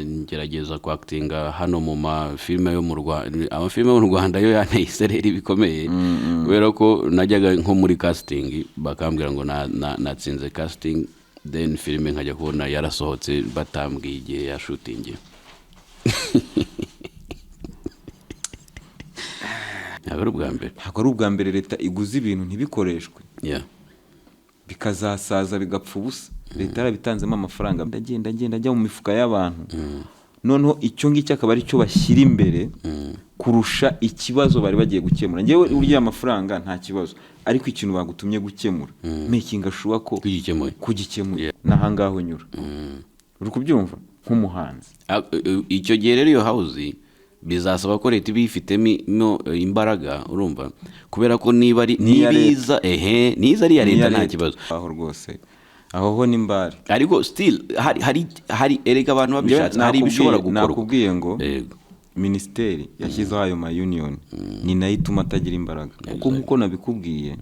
Ngerageza kwactinga hano mu mafilime yo mu Rwanda. Amafilime yo mu Rwanda yo yanteye isereri bikomeye, kubera ko najyaga nko muri casting bakambwira ngo natsinze casting, then filime nkajya kubona yarasohotse batambwiye igihe ya shooting. Ntabwo ari ubwa mbere. Ntabwo ari ubwa mbere leta iguze ibintu ntibikoreshwe, bikazasaza bigapfa ubusa, leta yarabitanzemo amafaranga. Ndagenda agenda ajya mu mifuka y'abantu, noneho icyo ngicyo akaba ari cyo bashyira imbere kurusha ikibazo bari bagiye gukemura. Ngewe urya amafaranga nta kibazo, ariko ikintu bagutumye gukemura, making sure ko kugikemuye. Kugikemura ni ahangaha unyura, uri kubyumva nk'umuhanzi. Ah, icyo gihe rero iyo house bizasaba ko leta iba ifitemo imbaraga, urumva, kubera ko niba ari Ni iya niba leta. iza, ehe, niza ari iya Ni iya leta, nta leta. kibazo. Aho rwose, aho ho ni mbari. Ariko still hari erega abantu babishatse hari ibishobora gukorwa. Nakubwiye ngo Yego. minisiteri yashyizeho ayo ma union ni nayo ituma atagira imbaraga, kuko nk'uko nabikubwiye.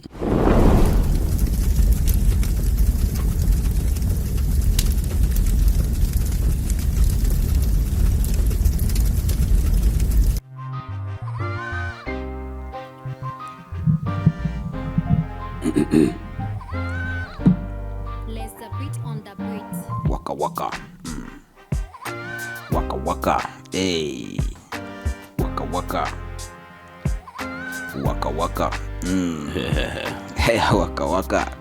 Let's the beat on the beat. Waka waka. Waka waka. Hey. Waka waka. Waka waka. Hey, waka waka.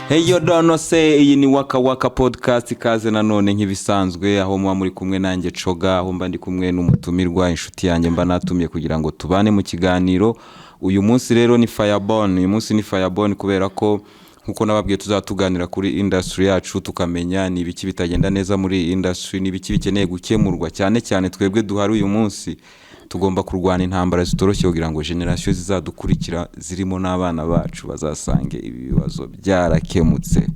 Hey yo, dono se, iyi ni Waka Waka Podcast. Ikaze nanone nk'ibisanzwe, aho muba muri kumwe nanjye Coga, aho mba ndi kumwe n'umutumirwa, inshuti yanjye mba natumiye kugira ngo tubane mu kiganiro. Uyu munsi rero ni Fireborn. Uyu munsi ni Fireborn kubera ko nkuko nababwiye tuzaba tuganira kuri industry yacu, tukamenya ni ibiki bitagenda neza muri iyi industry, ni ibiki bikeneye gukemurwa. Cyane cyane twebwe duhari uyu munsi tugomba kurwana intambara zitoroshye kugira ngo generasiyo zizadukurikira zirimo n'abana bacu bazasange ibi bibazo byarakemutse.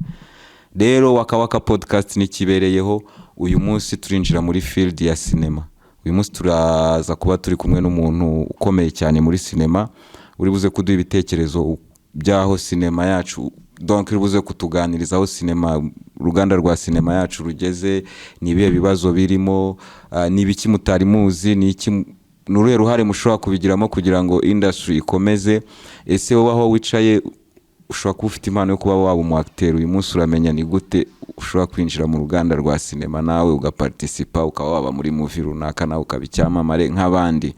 Rero Waka Waka Podcast nikibereyeho. Uyu munsi turinjira muri field ya sinema. Uyu munsi turaza kuba turi kumwe n'umuntu ukomeye cyane muri sinema, uri buze kuduha ibitekerezo by'aho sinema yacu, donc uri buze kutuganiriza aho sinema, uruganda rwa sinema yacu rugeze, ni ibihe bibazo birimo, ni ibiki mutari muzi, ni iki, ni uruhe ruhare mushobora kubigiramo kugira ngo industry ikomeze. Ese wowe aho wicaye ushobora kuba ufite impano yo kuba waba umu acteur? Uyu munsi uramenya ni gute ushobora kwinjira mu ruganda rwa sinema, nawe ugaparticipa, ukaba waba muri movie runaka, nawe ukaba icyamamare nk'abandi.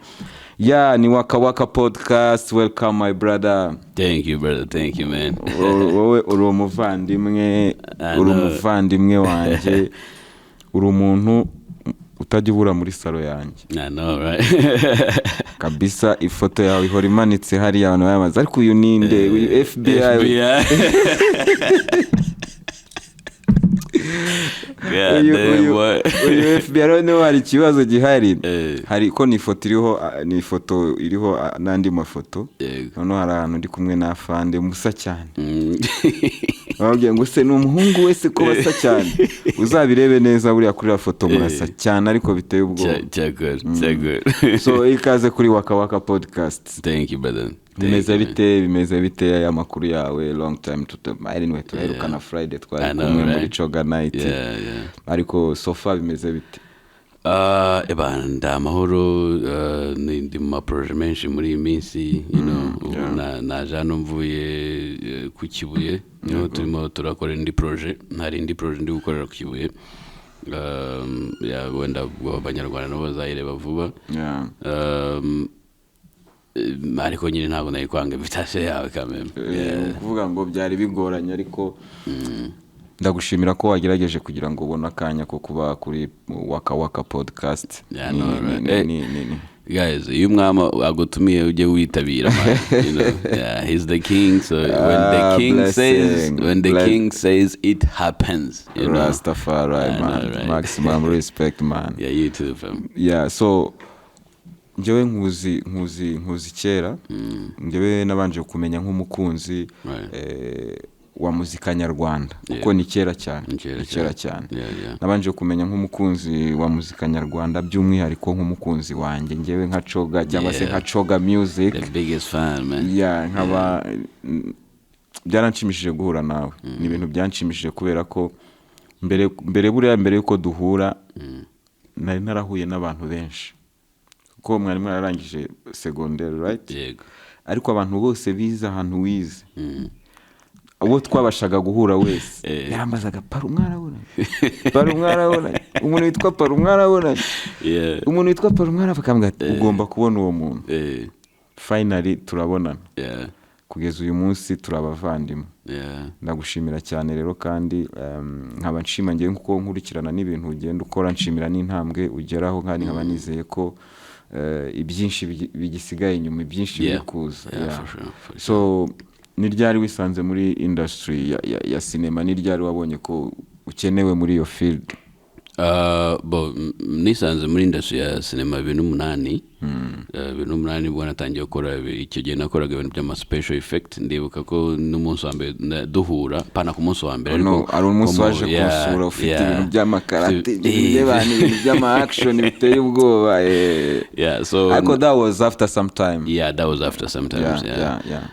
Ya, ni Waka Waka Podcast. Welcome, my brother. Thank you, brother. Thank you, man. Wowe uri umuvandimwe. I Uri know. umuvandimwe wanjye, uri umuntu utajya ubura muri salo yanjye. I know, right? Kabisa, ifoto yawe ihora imanitse hariya, abantu bayamaze, ariko uyu ninde? Uyu FBI? FBI. God Uyu damn, uyu boy. uyu FBI noneho hari ikibazo gihari. Hari ko ni ifoto iriho, ni ifoto iriho, n'andi mafoto. Yego. Noneho hari ahantu ndi kumwe n'afande musa cyane. Bababwiye ngo se ni umuhungu wese ko basa cyane? Uzabirebe neza, buriya kuri iriya foto murasa cyane, ariko biteye ubwoba. Cyakora, cyakora. So ikaze kuri Waka Waka Podcast. Thank you, brother. Thank Bimeze you, man. bite? Bimeze bite aya makuru yawe? Long time to anyway, turaherukana Friday, twari I know, kumwe muri right? Coga Night. Ariko so far bimeze bite? Eba nda amahoro, ndi mu maproje menshi muri iyi minsi, ubu naje hano mvuye ku Kibuye, niho turimo turakora indi proje. Hari indi proje ndi gukorera ku Kibuye. Yeah, wenda ubwo Abanyarwanda nabo bazayireba vuba. Ariko nyine ntabwo nari kwanga invitation yawe kameme. Ni ukuvuga ngo byari bigoranye, ariko ndagushimira ko wagerageje kugira ngo ubone akanya ko kuba kuri Waka Waka Podcast. Yeah, no, right. Ni- ni- Guys, iyo umwami agutumiye ujye witabira, man. Yeah, he's the king, so when the Ah, king says, blessing. when the king says, it happens. Rastafari. I know, Man. right? Maximum respect, man. Yeah, you too, fam. Yeah, so njyewe nkuzi kera. Njyewe nabanje kumenya nk'umukunzi wa muzika nyarwanda, kuko ni kera cyane. Ni kera Ni kera cyane. cyane. Yeah. Nabanje kumenya nk'umukunzi wa muzika nyarwanda, by'umwihariko nk'umukunzi wanjye njyewe nka Coga, cyangwa se nka Coga Music. The biggest fan, man. Yeah, nkaba byaranshimishije guhura nawe. Ni ibintu byanshimishije kubera ko Mbere buriya, mbere yuko duhura, nari narahuye n'abantu benshi, kuko mwari mwararangije segonderi, right? Yego. Ariko abantu bose bize ahantu wize, uwo twabashaga guhura wese yarambazaga: "Paru mwarabonanye? Paru mwarabonanye? Umuntu witwa Paru mwarabonanye? Umuntu witwa Paru mwarabonanye?" Akambwira ati: "Ugomba kubona uwo muntu." Finally turabonana. Kugeza uyu munsi turi abavandimwe. Ndagushimira cyane rero, kandi nkaba nshima ngewe kuko nkurikirana n'ibintu ugenda ukora, nshimira n'intambwe ugeraho, kandi nkaba nizeye ko ibyinshi bigisigaye inyuma, ibyinshi biri kuza. Yeah, for sure, for sure. So ni ryari wisanze muri industry ya sinema? Ni ryari wabonye ko ukenewe muri iyo field? Bo nisanze muri industry ya sinema 2008. 2008 nibwo natangiye gukora. Icyo gihe nakoraga ibintu by'ama special effect. Ndibuka ko n'umunsi wa mbere duhura, pana ku munsi wa mbere, No, ariko hari umunsi ko waje kunsura ufite ibintu by'amakarate, ibintu by'abantu, ibintu by'ama action biteye ubwoba. Yeah, so Ariko that was after some time. Yeah, that was after some times.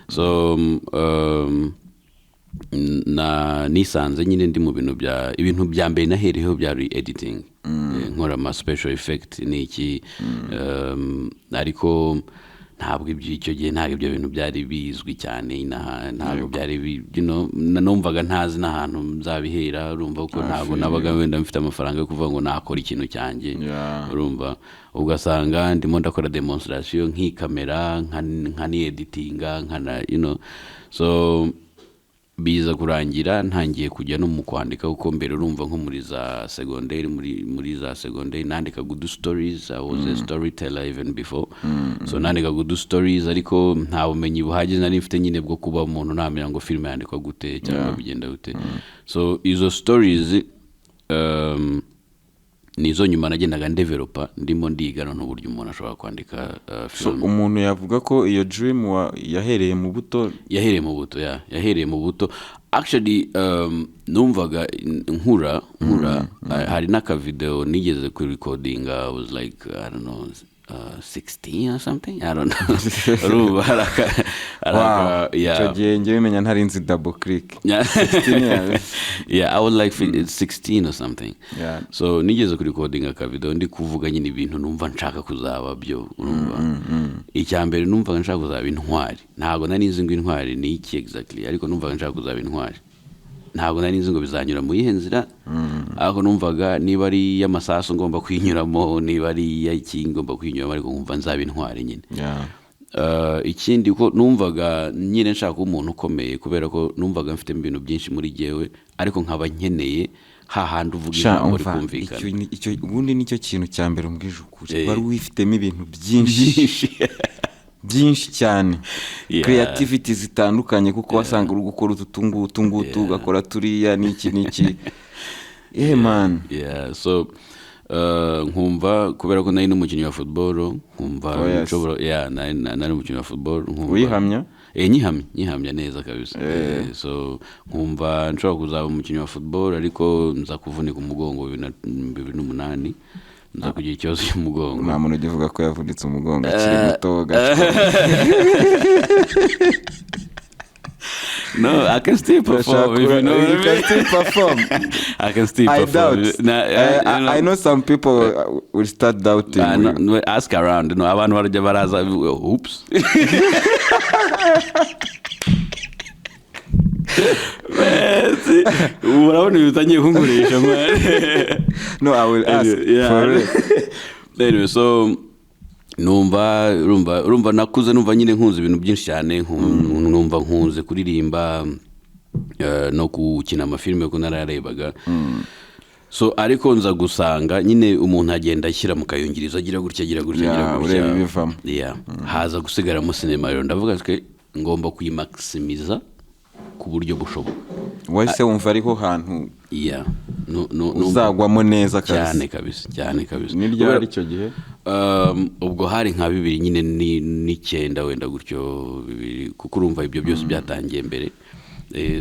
So na nisanze nyine ndi mu bintu bya, ibintu bya mbere nahereyeho byari editing. Nkora ama special effect n'iki, ariko ntabwo ibyo, icyo gihe ntabwo ibyo bintu byari bizwi cyane inaha, ntabwo byari numvaga ntazi n'ahantu nzabihera. Urumva ko ntabwo nabaga wenda mfite amafaranga yo kuvuga ngo nakora ikintu cyanjye. Urumva, ugasanga ndimo ndakora demonstration nk'ikamera, nkani editinga, nkana so biza kurangira ntangiye kujya no mu kwandika, kuko mbere urumva nko muri za segonderi, muri za segonderi nandikaga udu stories. I was a storyteller even before. So nandikaga udu stories, ariko nta bumenyi buhagije nari mfite nyine bwo kuba umuntu namenya ngo filime yandikwa gute cyangwa bigenda gute. So izo stories nizo nyuma nagendaga ndevelopa, ndimo ndiga noneho uburyo umuntu ashobora kwandika So film. umuntu yavuga ko iyo dream yahereye mu buto? Yahereye mu buto, yeah, yahereye mu buto. Actually, numvaga nkura hari n'akavideo nigeze kurikodinga. I was like, I don't know, 16 or something, I don't know. Urumva hari aka Icyo yeah. gihe njyewe menya ntari nzi double click. 16 years. Yeah, I was like 16 or something. So nigeze kurikodinga akavideo ndi kuvuga nyine ibintu numva nshaka kuzaba byo. Urumva, icya mbere numvaga nshaka kuzaba intwari. Ntabwo nari nzi ngo intwari ni iki exactly, ariko numvaga nshaka kuzaba intwari. Ntabwo nari nzi ngo bizanyura mu yihe nzira, ariko numvaga niba ari iy'amasasu ngomba kuyinyuramo, niba ari iy'iki ngomba kuyinyuramo, ariko nkumva nzaba intwari nyine. Ikindi ko numvaga nyine nshaka kuba umuntu ukomeye, kubera ko numvaga mfitemo ibintu byinshi muri jyewe, ariko nkaba nkeneye hahandi uvuga Sha, ijambo umva, rikumvikana. Icyo ubundi nicyo kintu cya mbere umbwije ukuri. Wari wifitemo ibintu byinshi byinshi byinshi cyane, creativity zitandukanye, kuko wasanga uri gukora utu tungutu ngutu, ugakora turiya, n'iki n'iki, yeah man. Yeah, so nkumva kubera ko nari n'umukinnyi wa football, nkumva Oh, yes. nshobora, yeah, nari umukinnyi wa football, nkumva Uyihamya? Nyihamya neza kabisa. So nkumva nshobora kuzaba umukinnyi wa football, ariko nza kuvunika umugongo 2008, nza kugira ikibazo cy'umugongo. Nta muntu ujya uvuga ko yavunitse umugongo akiri muto gato. No, I can still perform if you know what I You mean. can still perform. I can still I perform. doubt. Na, I know some people will start doubting No, you. no, ask around. No, abantu barajya baraza, oops. Man, see, urabona ibintu utangiye kunkoresha, man. No, I will ask for real. Anyway, so numva, urumva nakuze numva nyine nkunze ibintu byinshi cyane. Numva nkunze kuririmba, no gukina amafilime ko narayarebaga. So ariko nza gusanga nyine umuntu agenda ashyira mu kayungirizo, agira gutya, agira gutya, agira Yeah, gutya. ureba ibivamo. Yeah. Haza gusigaramo sinema. Rero ndavuga twe ngomba kuyimaximiza ku buryo bushoboka. Wahise wumva ariho hantu Yeah. No, uzagwamo neza kabisa. Cyane kabisa, cyane kabisa. Ni ryari icyo gihe? Ubwo hari nka bibiri nyine n'icyenda wenda gutyo, bibiri, kuko urumva ibyo byose byatangiye mbere.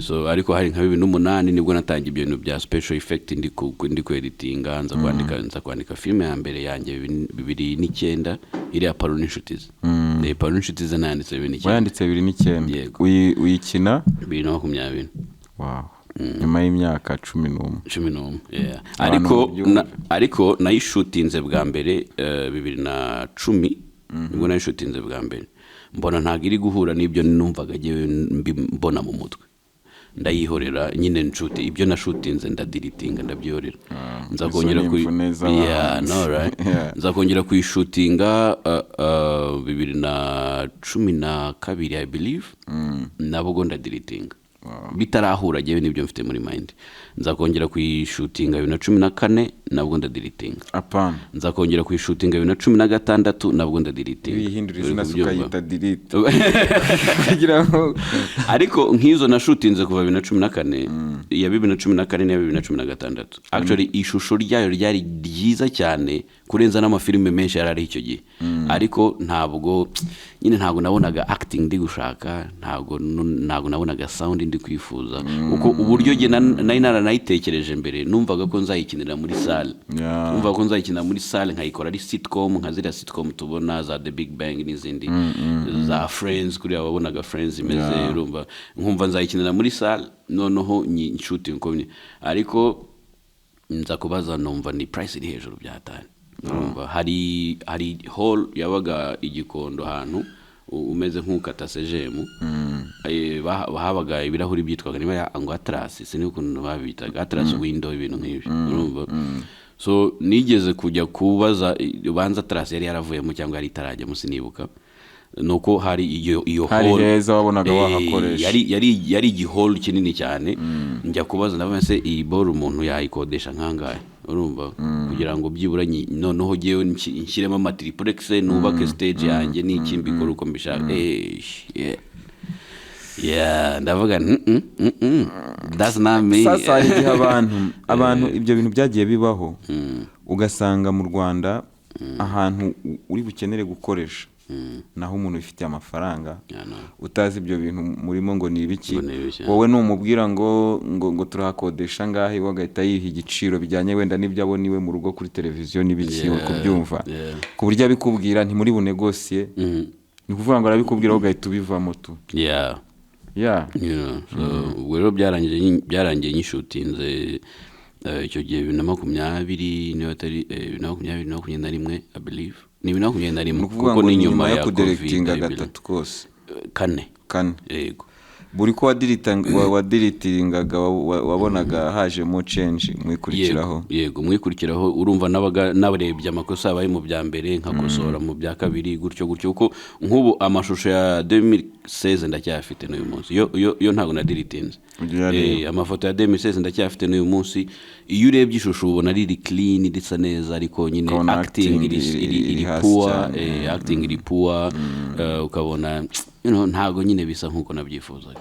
So ariko hari nka 2008 nibwo natangiye ibyo bintu bya special effect, ndi kweditinga, nza kwandika filime ya mbere yanjye 2009, iriya Paru n'inshuti ze. Paru n'inshuti ze nayanditse 2009. Wayanditse 2009? Yego. Uyikina? 2020. Wow. Nyuma y'imyaka 11. 11, yeah. Abantu Ariko mubyumve. Ariko nayishutinze bwa mbere 2010, nibwo nayishutinze bwa mbere, mbona ntabwo iri guhura n'ibyo numvaga njyewe mbona mu mutwe, ndayihorera nyine. Nshuti ibyo nashutinze ndadiritinga, ndabyihorera, nza Izo kongera ni imvune Yeah, z'abahanzi. no, right? Yeah. Nza kongera kuyishutinga 2012, I believe, nabwo ndadiritinga bitarahura njyewe n'ibyo mfite muri mind. Nza kongera kuyishutinga 2014, nabwo ndadiritinga. Apana. Nza kongera kuyishutinga 2016, nabwo ndadiritinga. Wihindura Uri izina se, kubyumva? ukayita delete kugira ngo Ariko nk'izo nashutinze kuva 2014, iya 2014 n'iya 2016, actually ishusho ryayo ryari ryiza cyane kurenza n'amafilime menshi yari ariho icyo gihe, ariko ntabwo nyine, ntabwo nabonaga acting ndi gushaka, ntabwo nabonaga sound ndi kwifuza, kuko uburyo jye nari naranayitekereje mbere, numvaga ko nzayikinira muri salle. Numvaga ko nzayikinira muri salle, nkayikora ari sitcom nka ziriya sitcom tubona za The Big Bang n'izindi za Friends, kuriya wabonaga Friends imeze. Urumva, nkumva nzayikinira muri salle, noneho shooting uko ariko nza kubaza, numva ni price iri hejuru byatari. Urumva, hari hall yabaga igikondo ahantu umeze nk'ukata sejemu. Habaga ibirahuri byitwaga niba ngo Atlas, sinzi ukuntu babitaga, Atlas window, ibintu nk'ibyo, urumva. So nigeze kujya kubaza, ubanza Atlas yari yaravuyemo cyangwa yari itarajyamo, sinibuka, nuko hari iyo Hari hall. heza wabonaga wahakoresha. Yari igihall kinini cyane. Njya kubaza, ndavuga: "Se iyi ball umuntu yayikodesha nkangahe?" Urumva, kugira ngo byibura noneho jyewe nshyiremo amatriplex, nubake stage yanjye n'iki, mbikore uko mbishaka. Yeah, ndavuga nti, that's not me." Sasa hari igihe abantu ibyo bintu byagiye bibaho, ugasanga mu Rwanda ahantu uri bukenere gukoresha naho umuntu wifitiye amafaranga, Yeah, no. utazi ibyo bintu murimo ngo ni ibiki, Ngo ni ibiki, wowe numubwira ngo turahakodesha ngahe, we agahita yiha igiciro bijyanye wenda n'ibyo abona iwe mu rugo kuri televiziyo n'ibiki, uri kubyumva, ku buryo abikubwira ntimuri bunegosiye. Ni ukuvuga ngo arabikubwira, wowe ugahita ubivamo tu. Yeah, so, ubwo rero byarangiye nyishutinze icyo gihe 2020, niba atari 2020 na 21, I believe ni 2021. Ni ukuvuga Kuko ngo ni ni nyuma nyuma yo ya Covid, kudirectinga I believe. gatatu kose. Kane. Kane. Yego. Buri ko wadiritingaga wabonaga hajemo change mwikurikiraho. Yego, mwikurikiraho. Urumva, nabaga nabarebye amakosa yabaye mu bya mbere, nkakosora mu bya kabiri, gutyo gutyo, kuko nk'ubu amashusho ya 2016 ndacyayafite n'uyu munsi. Yo ntabwo nadiritinze. Ujya uyareba. Amafoto ya 2016 ndacyayafite n'uyu munsi. Iyo urebye ishusho ubona riri clean, risa neza, ariko nyine Ukabona acting acting iri iri iri hasi poor. cyane. Acting iri poor, ukabona ntabwo nyine bisa nk'uko nabyifuzaga.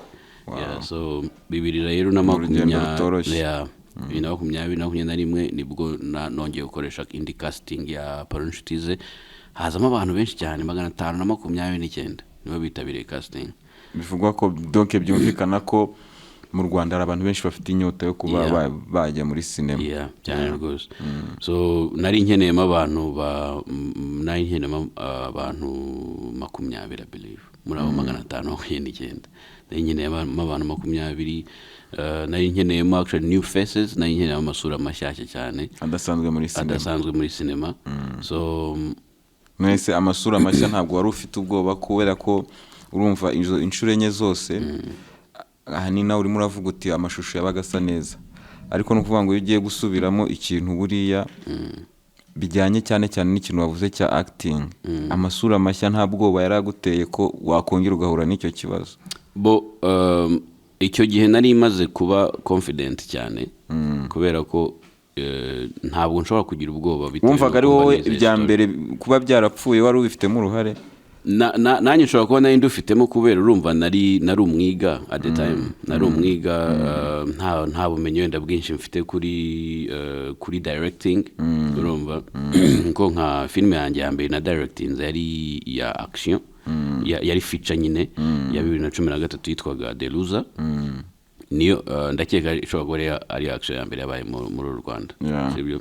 Yeah, so bibiri rero na Ni urugendo makumya rutoroshye. Yeah, 2020 na 21 nibwo nongeye gukoresha indi casting ya Paro Inshuti Ze, hazamo abantu benshi cyane, 529 nibo bitabiriye casting. Bivugwa ko, donc byumvikana ko mu Rwanda hari abantu benshi bafite inyota yo kuba bajya muri sinema. Yeah, cyane rwose. So nari nkeneyemo abantu 20, I believe, muri abo 529 nari nkeneyemo abantu 20. Nari nkeneyemo actually new faces, nari nkeneyemo amasura mashyashya cyane adasanzwe muri sinema. Adasanzwe muri sinema. So Mwese amasura mashya, ntabwo wari ufite ubwoba, kubera ko urumva izo inshuro enye zose ahanini nawe urimo uravuga uti amashusho yabaga asa neza, ariko ni ukuvuga ngo iyo ugiye gusubiramo ikintu buriya bijyanye cyane cyane n'ikintu wavuze cya acting, amasura mashya nta bwoba yari aguteye ko wakongera ugahura n'icyo kibazo? Bo icyo gihe nari maze kuba confident cyane, kubera ko ntabwo nshobora kugira ubwoba bitewe Wumvaga ari n'uko mba wowe nizeye ibya story. mbere kuba byarapfuye wari ubifitemo uruhare? Nanjye nshobora kuba nari ndufitemo, kubera urumva nari umwiga at the time, nari umwiga, nta bumenyi wenda bwinshi mfite kuri directing. Urumva ko nka filime yanjye ya mbere na directinze yari iya action, yari feature nyine, ya 2013, yitwaga The Loser. Niyo ndakeka ishobora kuba ari action ya mbere yabaye muri uru Rwanda. Sibyo?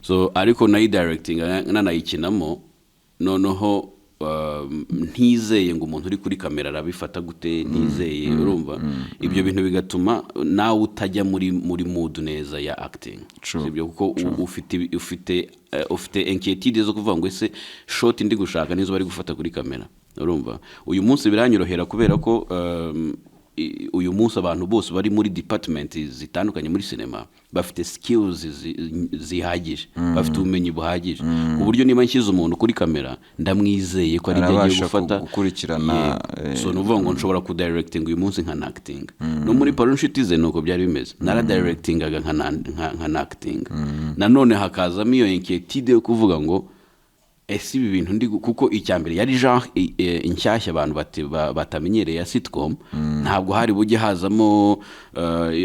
So ariko nayi directing, nanayikinamo, noneho ntizeye ngo umuntu uri kuri kamera arabifata gute, ntizeye, urumva, ibyo bintu bigatuma nawe utajya muri mood neza ya acting. True. Sibyo? Kuko ufite inquiétude zo kuvuga ngo: "Ese shot ndi gushaka nizo bari gufata kuri kamera?" Urumva, uyu munsi biranyorohera kubera ko uyu munsi abantu bose bari muri department zitandukanye muri sinema bafite skills zihagije, bafite ubumenyi buhagije, ku buryo niba nshyize umuntu kuri kamera ndamwizeye ko ari ibyo agiye Arabasha gufata. gukurikirana, Yego. So ni ukuvuga ngo nshobora kudirectinga uyu munsi nka acting. No muri Paru Inshuti Ze nuko byari bimeze, naradirectingaga nka acting. Nanone hakazamo iyo inquiétude yo kuvuga ngo: "Ese ibi bintu ndi kuko icya mbere yari genre inshyashya abantu batamenyereye ya sitcom, ntabwo hari bujye hazamo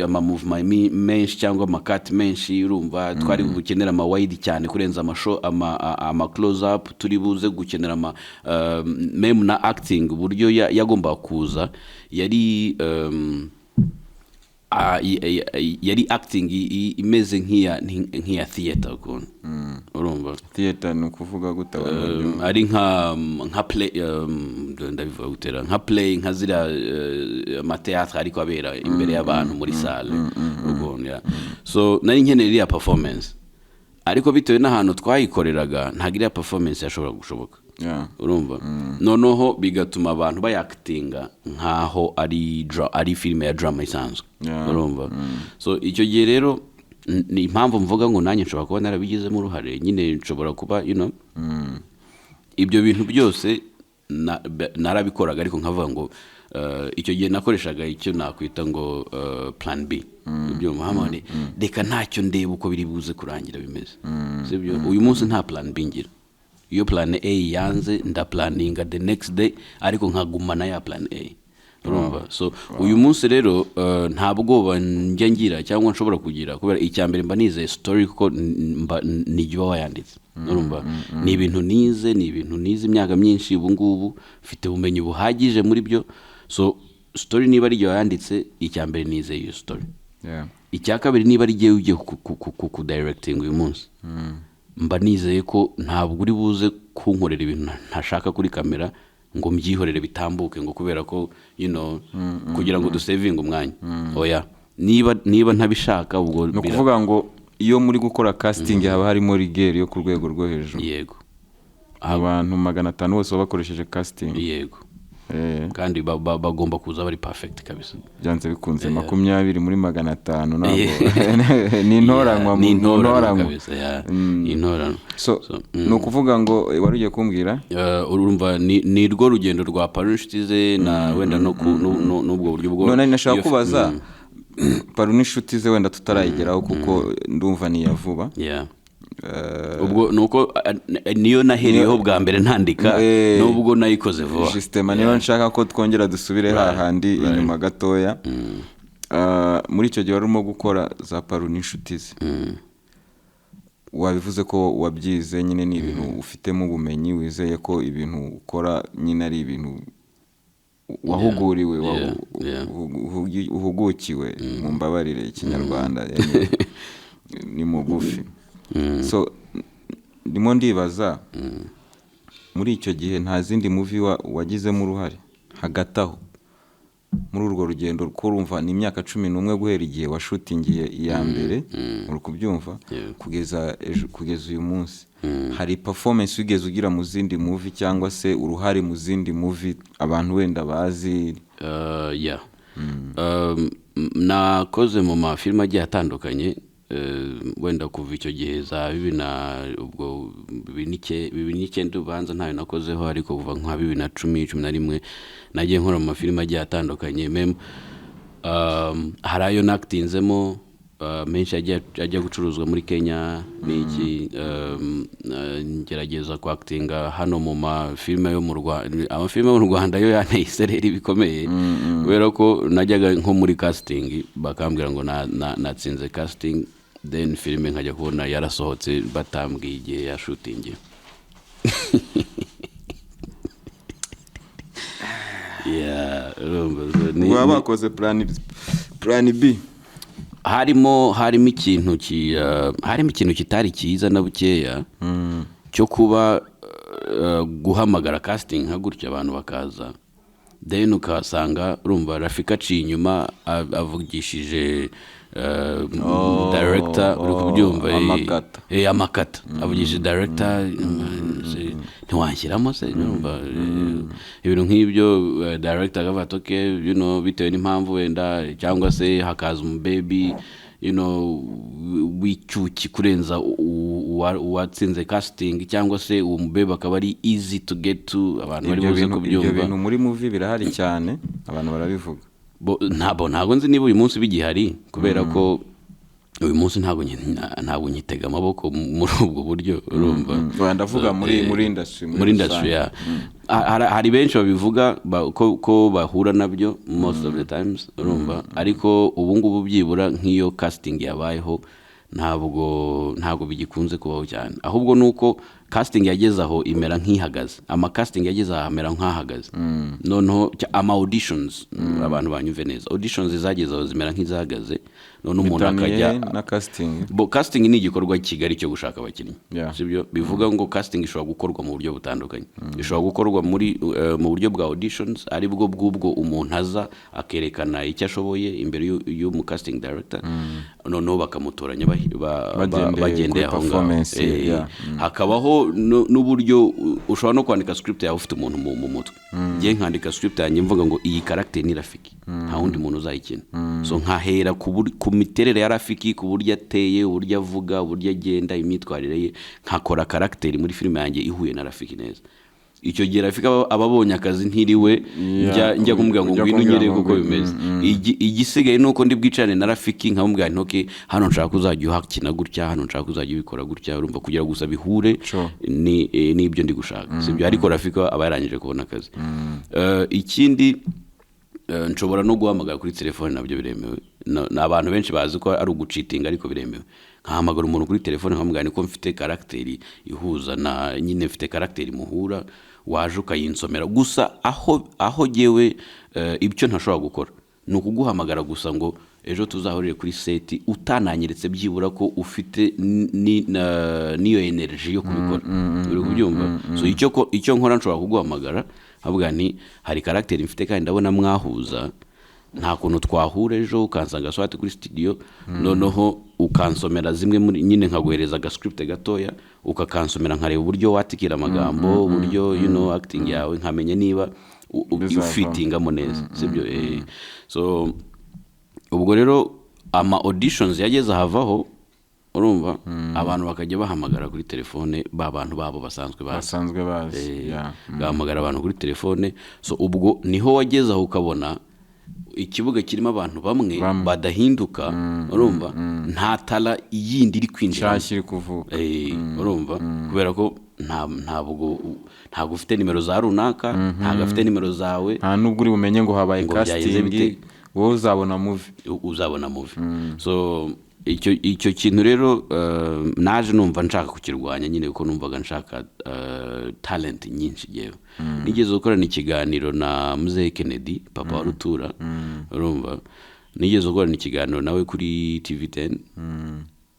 ama movement menshi cyangwa ama cut menshi. Urumva, twari bukenera ama wide cyane kurenza amasho ama close up, turi buze gukenera ama même na acting uburyo yagombaga kuza yari yari acting imeze nk'iya theater ukuntu, urumva. Theater ni ukuvuga gute, abantu babyumva? Ari nka play, ndabivuga gutera nka play, nka ziriya amateatre ariko abera imbere y'abantu muri salle ukuntu, yeah. So nari nkeneye iriya performance, ariko bitewe n'ahantu twayikoreraga ntabwo iriya performance yashobora gushoboka. Urumva, noneho bigatuma abantu bayakitinga nkaho ari filime ya drama isanzwe. Urumva, so icyo gihe rero ni impamvu mvuga ngo nanjye nshobora kuba narabigizemo uruhare nyine, nshobora kuba ibyo bintu byose narabikoraga, ariko nkavuga ngo icyo gihe nakoreshaga icyo nakwita ngo plan B. Ubyumva hamwe reka ntacyo ndeba uko biri buze kurangira bimeze, sibyo? Uyu munsi nta plan B ngira. Iyo plan A yanze, ndaplaninga the next day, ariko nkagumana ya plan A, urumva. So uyu munsi rero nta bwoba njya ngira cyangwa nshobora kugira, kubera icya mbere mba nizeye story, kuko mba nijye uba wayanditse. Urumva, ni ibintu nize, ni ibintu nize imyaka myinshi. Ubu ngubu mfite ubumenyi buhagije muri byo. So story niba ari igihe wayanditse, icya mbere nizeye iyo story. Icya kabiri, niba ari igihe ugiye kudirectinga uyu munsi, mba nizeye ko ntabwo uri buze kunkorera ibintu ntashaka kuri kamera ngo mbyihorere bitambuke, ngo kubera ko kugira ngo dusevinge umwanya. Oya, niba ntabishaka ubwo Ni ukuvuga ngo iyo muri gukora casting haba harimo rigueur yo ku rwego rwo hejuru? Yego. Abantu 500 bose baba bakoresheje casting? Yego. Kandi bagomba kuza bari perfect kabisa. Byanze bikunze 20 muri 500 ntabwo ni intoranywa Ni mu intoranwa ntoranywa. kabisa, yeah. Ni intoranwa. So, So, ni ukuvuga ngo wari ugiye kumbwira? Urumva, ni rwo rugendo rwa Paru Inshuti Ze na wenda no n'ubwo buryo bwo None nashaka kubaza Paru n'Inshuti Ze, wenda tutarayigeraho kuko ndumva ni iya vuba. Yeah. Ubwo ni uko niyo nahereyeho bwa mbere ntandika, nubwo nayikoze vuba. Justement, niyo nshaka ko twongera dusubire hahandi inyuma gatoya. Muri icyo gihe wari urimo gukora za Paru n'Inshuti Ze, wabivuze ko wabyize nyine, ni ibintu ufitemo ubumenyi, wizeye ko ibintu ukora nyine ari ibintu wahuguriwe, uhugukiwe, mu mbabarire Ikinyarwanda yani, ni mugufi. So ndimo ndibaza, muri icyo gihe nta zindi movie wagizemo uruhare hagati aho muri urwo rugendo? Ko urumva ni imyaka 11 guhera igihe washutingiye iya mbere, uri kubyumva, kugeza ejo, kugeza uyu munsi, hari performance wigeze ugira mu zindi movie cyangwa se uruhare mu zindi movie abantu wenda bazi? Yeah. Nakoze mu mafilime agiye atandukanye, wenda kuva icyo gihe za bibiri na ubwo 2009 ubanza ntayo nakozeho, ariko kuva nka 2010, 11 nagiye nkora mu mafilime agiye atandukanye. Même hari ayo nakitinzemo, menshi agiye ajya gucuruzwa muri Kenya n'iki, ngerageza kwakitinga hano mu mafilime yo mu Rwanda. Amafilime yo mu Rwanda yo yanteye isereri bikomeye, kubera ko najyaga nko muri casting bakambwira ngo natsinze casting, then filime nkajya kubona yarasohotse batambwiye igihe yashutingiye. Yeah, urumva, so Baba bakoze plan B. Harimo ikintu kitari cyiza na bukeya cyo kuba Guhamagara casting nka gutya, abantu bakaza, then ukasanga, urumva, Rafiki aciye inyuma, avugishije director, uri kubyumva? Amakata. Amakata, avugishije director, ntiwanshyiramo se? Urumva, ibintu nk'ibyo, director akavuga ati "Okay," bitewe n'impamvu wenda, cyangwa se hakaza umubebi w'icyuki kurenza uwatsinze casting, cyangwa se uwo mubebe akaba ari easy to get to, abantu bari Ibyo buze bintu, ibyo kubyumva. bintu muri movie birahari cyane, abantu barabivuga. Ntabwo nzi niba uyu munsi bigihari, kubera ko uyu munsi ntabwo nkitega amaboko muri ubwo buryo, urumva. Oya, ndavuga muri So, muri industry. Muri industry, yeah. Hari benshi babivuga ko bahura nabyo most of the times, urumva. Ariko ubu ngubu byibura nk'iyo casting yabayeho, ntabwo bigikunze kubaho cyane. Ahubwo ni uko casting yageze aho imera nk'ihagaze, ama casting yageze aho amera nk'ahagaze. Noneho ama auditions, abantu banyumve neza, auditions zageze aho zimera nk'izahagaze, none umuntu Bitaniye akajya na casting? Bo, casting ni igikorwa kigari cyo gushaka abakinnyi. Sibyo? Bivuga ngo casting ishobora gukorwa mu buryo butandukanye. Ishobora gukorwa mu buryo bwa auditions, ari bwo bw'ubwo umuntu aza akerekana icyo ashoboye imbere y'umu casting director, noneho bakamutoranya Bagendeye bagendeye kuri aho ngaho. performance ye, Hakabaho n'uburyo ushobora no kwandika script yawe ufite umuntu mu mutwe. Ngiye nkandika script yanjye mvuga ngo iyi character ni Rafiki, nta wundi muntu uzayikina. So nkahera ku miterere ya Rafiki, ku buryo ateye, uburyo avuga, uburyo agenda, imyitwarire ye, nkakora character muri filime yanjye ihuye na Rafiki neza. Icyo gihe Rafiki aba abonye akazi, ntiriwe njya kumubwira ngo ujya ngwino kumubwira unyereke ngo uko bimeze. Igisigaye ni uko ndi bwicarane na Rafiki nkamubwira nti "Okay, hano nshaka ko uzajya uhakina gutya, hano nshaka ko uzajya ubikora gutya," urumva, kugira gusa bihure n'ibyo ndi gushaka, sibyo? Ariko Rafiki aba yarangije kubona akazi. Ikindi, nshobora no guhamagara kuri telefone, nabyo biremewe. Ni abantu benshi bazi ko ari ugucheatinga, ariko biremewe. Nkahamagara umuntu kuri telefone nkamubwira niko mfite character ihuza na nyine, mfite character muhura, waje ukayinsomera gusa. Aho jyewe ibyo ntashobora gukora ni ukuguhamagara gusa ngo ejo tuzahurire kuri set, utananyeretse byibura ko ufite n'iyo energy yo kubikora, uri kubyumva? So icyo nkora, nshobora kuguhamagara nkavuga nti hari character mfite kandi ndabona mwahuza, nta kuntu twahura ejo ukansanga swati kuri studio, noneho ukansomera zimwe muri nyine, nkaguhereza agascript gatoya ukakansomera, nkareba uburyo watikira amagambo, uburyo acting yawe, nkamenya niba Bizavamo. ufitingamo neza, sibyo? So ubwo rero ama auditions yageze ahavaho, urumva, abantu bakajya bahamagara kuri telefone ba bantu babo basanzwe bazi. Basanzwe bazi. Gahamagara abantu kuri telefone. So ubwo niho wageze aho ukabona ikibuga kirimo abantu bamwe Bamwe. badahinduka, urumva, nta tara yindi iri kwinjira Nshyashya iri kuvuka. Urumva, kubera ko ntabwo ufite nimero za runaka, ntabwo afite nimero zawe. Nta nubwo uri bumenye ngo habaye Ngo byagenze casting. bite? Wowe uzabona movie. Uzabona movie. So icyo kintu rero, naje numva nshaka kukirwanya nyine, kuko numvaga nshaka talent nyinshi. Yewe, nigeze gukorana ikiganiro na Muzehe Kennedy, papa wa Rutura, urumva, nigeze gukorana ikiganiro nawe kuri TV 10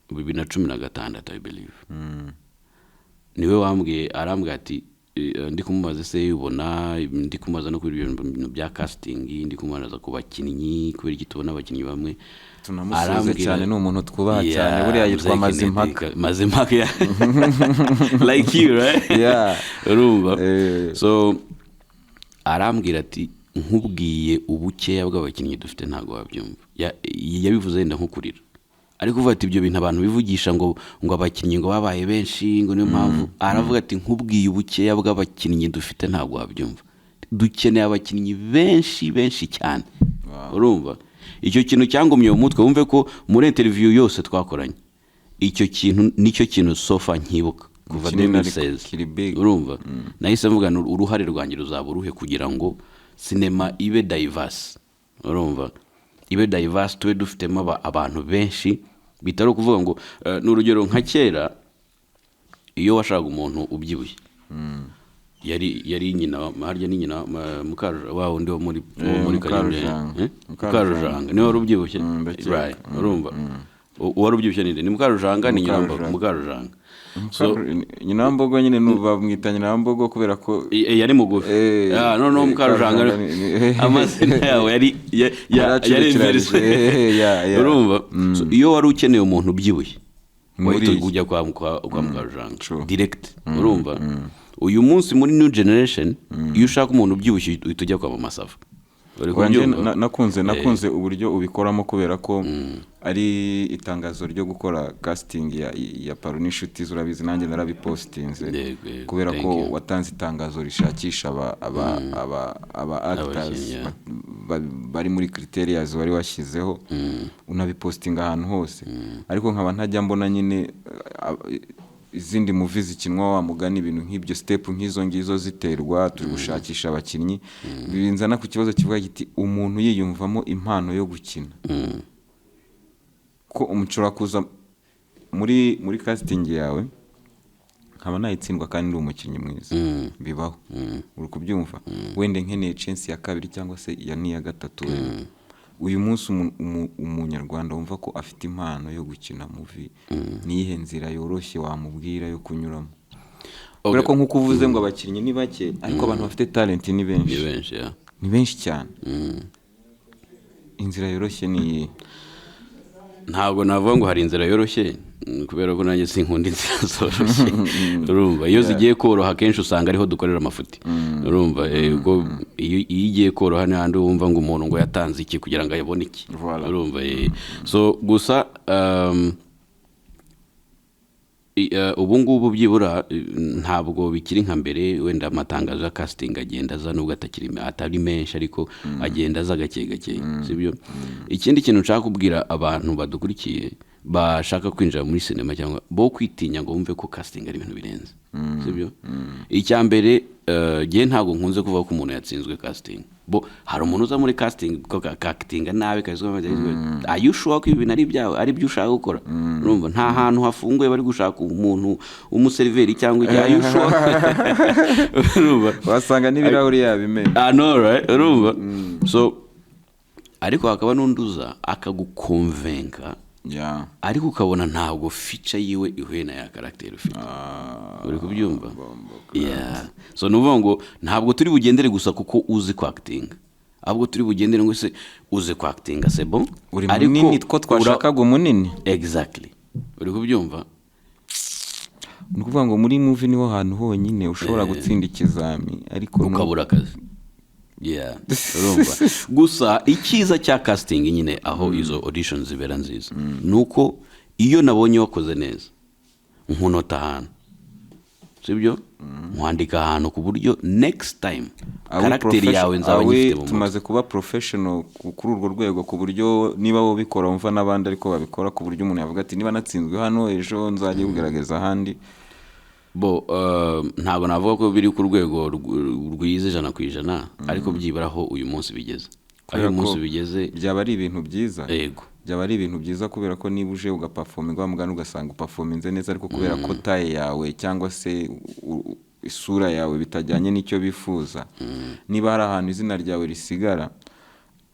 2016, I believe. Niwe wambwiye, arambwira ati ndi kumubaza se ubona, ndi kumubaza no kuri ibyo bintu bya casting, ndi kumubaza ku bakinnyi, kubera iki tubona abakinnyi bamwe. Tunamusuhuze Arambwira- cyane, ni umuntu twubaha Yeah, cyane, buriya yitwa Muzehe Mazimpaka. Kennedy, Mazimpaka, yeah. Like you, right? Yeah. Urumva? So arambwira ati nkubwiye ubukeya bw'abakinnyi dufite ntabwo wabyumva. Yabivuze yenda nko kurira, ariko uvuga ati ibyo bintu abantu bivugisha ngo abakinnyi ngo babaye benshi, ngo niyo mpamvu. Aravuga ati nkubwiye ubukeya bw'abakinnyi dufite ntabwo wabyumva, dukeneye abakinnyi benshi benshi cyane. Urumva, icyo kintu cyangumye mu mutwe. Wumve ko muri interview yose twakoranye, icyo kintu nicyo kintu so far nkibuka kuva Kinini ariko 2016. kiri big. Urumva, nahise mvuga nti uruhare rwanjye ruzaba uruhe kugira ngo sinema ibe diverse? Urumva, ibe diverse, tube dufitemo abantu benshi, bitari ukuvuga ngo ni urugero nka kera iyo washakaga umuntu ubyibushye, yari nyina harya ni nyina Mukarujanga, wa wundi wo muri Mukarujanga. Kanyarugenge. Eh? Mukarujanga. Mukarujanga niwe wari ubyibushye. Ndakeka. Right, urumva. Uwari ubyibushye ninde? Ni Mukarujanga, ni Nyinambogo? Mukarujanga. Mukarujanga. So Nyinambogo nyine bamwita Nyinambogo kubera ko yari mugufi. Ah, noneho Mukarujanga Mukarujanga amazina yawe yari yari Yaracurekeranyije. inverse. Yeah. Urumva? So, iyo wari ukeneye umuntu ubyibushye, Muri wahita iyi. ujya kwa Mukarujanga True. direct. Urumva, uyu munsi muri new generation, iyo ushaka umuntu ubyibushye, uhita ujya kwa Mama Sava. Uri Oya, njye kubyumva? nakunze uburyo ubikoramo, kubera ko ari itangazo ryo gukora casting ya Paru n'inshuti ze. Urabizi, nanjye narabipostinze, Yego, kubera thank ko you. watanze itangazo rishakisha aba actors Abakinnyi, yeah. bari muri criterias wari washyizeho, unabipostinga ahantu hose. Ariko nkaba ntajya mbona nyine izindi movie zikinwa, wa mugani, ibintu nk'ibyo, step nk'izo ngizo ziterwa, turi gushakisha abakinnyi. Binzana ku kibazo kivuga kiti: umuntu yiyumvamo impano yo gukina, ko umushobora kuza muri casting yawe nkaba nayitsindwa kandi ndi umukinnyi mwiza, bibaho, uri kubyumva? Wenda nkeneye chance ya kabiri cyangwa se iya n'iya gatatu wenda. Uyu munsi umunyarwanda wumva ko afite impano yo gukina movie, niyihe nzira yoroshye wamubwira yo kunyuramo? Kubera ko nk'uko uvuze ngo abakinnyi ni bake, ariko abantu bafite talent ni benshi. Ni benshi, yeah. Ni benshi cyane. Inzira yoroshye ni iyihe? Ntabwo navuga ngo hari inzira yoroshye, kubera ko nanjye sinkunda inzira zoroshye. Urumva, iyo zigiye koroha, akenshi usanga ariho dukorera amafuti. Urumva, ubwo iyo igiye koroha, ni handi wumva ngo umuntu ngo yatanze iki kugira ngo ayabone iki. Voilà. Urumva, so gusa ubu ngubu byibura ntabwo bikiri nka mbere. Wenda amatangazo ya casting agenda aza, nubwo atakiri atari menshi, ariko agenda aza gake gake, sibyo? Ikindi kintu nshaka kubwira abantu badukurikiye bashaka kwinjira muri sinema, cyangwa bo kwitinya ngo bumve ko casting ari ibintu birenze, sibyo? Icya mbere, njye ntabwo nkunze kuvuga ko umuntu yatsinzwe casting. Bo hari umuntu uza muri casting ko akakitinga nabi kabisa. Are you sure ko ibi bintu ari ibyawe, ari byo ushaka gukora? Urumva, nta hantu hafunguye bari gushaka umuntu w'umuseriveri cyangwa iki. Are you sure? Urumva? Wasanga n'ibirahuri yabimena. I know, right? Urumva, so ariko hakaba n'undi uza akagukonvenka, ariko ukabona ntabwo feature yiwe ihuye na ya caractère ufite. Uri kubyumva? Yeah. So ni ukuvuga ngo ntabwo turi bugendere gusa kuko uzi kwakitinga, ahubwo turi bugendere ngo se uzi kwakitinga, c'est bon. Uri Ariko munini, two twashakaga umunini. Exactly, uri kubyumva? Ni ukuvuga ngo muri movie niho hantu honyine ushobora gutsinda ikizami, ariko Ukabura akazi. Yeah, urumva, gusa icyiza cya casting nyine, aho izo auditions zibera nziza, ni uko iyo nabonye wakoze neza, nkunota ahantu, sibyo? Nkwandika ahantu ku buryo next time Awe caractère yawe nzaba awe nyifite mu mutwe. Tumaze kuba professional kuri urwo rwego, ku buryo niba wowe ubikora wumva n'abandi ariko babikora, ku buryo umuntu yavuga ati: "Niba natsinzwe hano, ejo nzajya kugerageza ahandi"? Bo ntabwo navuga ko biri ku rwego rwiza 100%, ariko byibura aho uyu munsi bigeze, aho Kubera uyu munsi ko bigeze. Byaba ari ibintu byiza. Yego. Byaba ari ibintu byiza, kubera ko niba uje ugaperforminga, wa mugani, ugasanga uperforminze neza, ariko kubera ko taille yawe cyangwa se isura yawe bitajyanye n'icyo bifuza, niba hari ahantu izina ryawe risigara,